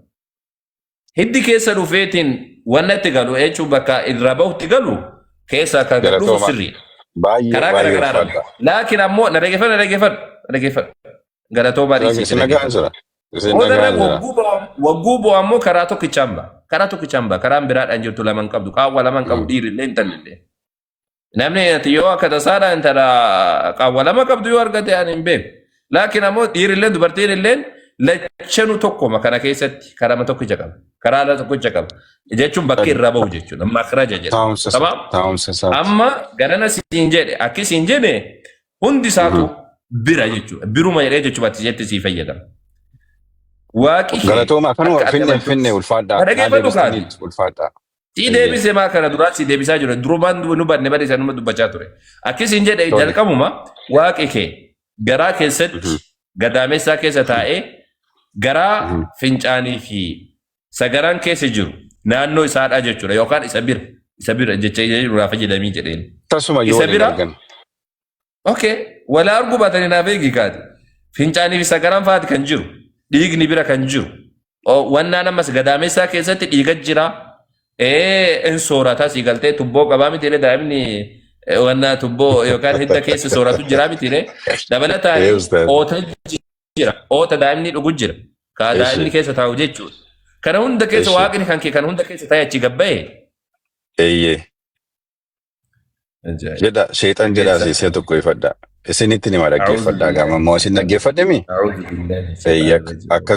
Hiddi keessa dhufeetiin wanna itti galu jechuun bakka irraa bahutti galu keessa akka gad dhufu Galatooma. sirriidha. Baay'ee Karaa baay'ee garagaraadhaan. ulfaadha. Laakiin ammoo na dhaggeeffadhu na dhaggeeffadhu na dhaggeeffadhu. Galatoomaa dhiisii Isin si dhagaan dhaggeeffadhu. jira. Isin Boodarra dhagaan jira. wagguu bu'u ammoo karaa tokkichaan ba'a. Karaa tokkichaan ba'a. Karaan biraadhaan jirtu lama hin qabdu. Qaawwa lama hin qabu dhiirri illee intalli illee. Namni ati yoo akka tasaadha intala qaawwa lama qabdu yoo argate ani hin beeku. Laakiin ammoo dhiirri illee dubartiin illee lachanuu tokkoma kana keessatti karama tokkicha qaba. Karaa ala tokkicha qaba. Jechuun bakki irraa bahu jechuudha. Makhraja jedhama. Taa'umsa Tamaam. taa'umsa isaati. Amma garana siin jedhe akki siin jedhe hundi isaatu bira jechuudha. Biruma jedhee jechuudha ati jette sii fayyadama. Waaqi kee Galatooma kanuma akka ati finne amantutti. finne ulfaadhaa. Na Naa dhaggeeffadhu kaati. deebistaniitu ulfaadhaa. Sii deebisee maa kana duraa sii deebisaa jiru. Durumaan nu banne bade isa numa dubbachaa ture. Akki siin jedhe Tole. jalqabuma waaqi kee garaa keessatti gadaamessaa keessa taa'ee garaa fincaanii fi sagaraan keessa jiru naannoo isaadhaa jechuudha yookaan isa bira isa bira jecha irraa fayyadamii jedheen. Tasuma yoo Isa waliin bira argan. Okay, wala arguu baatanii naaf eegi kaati. Fincaanii fi sagaraan fa'aati kan jiru. Dhiigni bira kan jiru. Wannaan ammas gadaamessaa keessatti dhiiga jira. In soorata si galtee tubboo qabaa miti ree daa'imni wannaa tubboo yookaan hidda keessa sooratu jira miti ree. Dabalataan Ee ustaaz. oota jira. Oota daa'imni dhugu jira. Ka daa'imni Eshi. keessa taa'u jechuudha. Kana hunda keessa Eshi. waaqni kan kee kan hunda keessa taa'e achi gabbaa'e. Eeyyee. Ajaa'ib. Jedha sheexan jedhaa siisee tokko ifadha. Isinitti nima dhaggeeffadhaa gaama immoo isin dhaggeeffadhemi? أعوذ بالله من Eeyyee الشيطان الرجيم. akka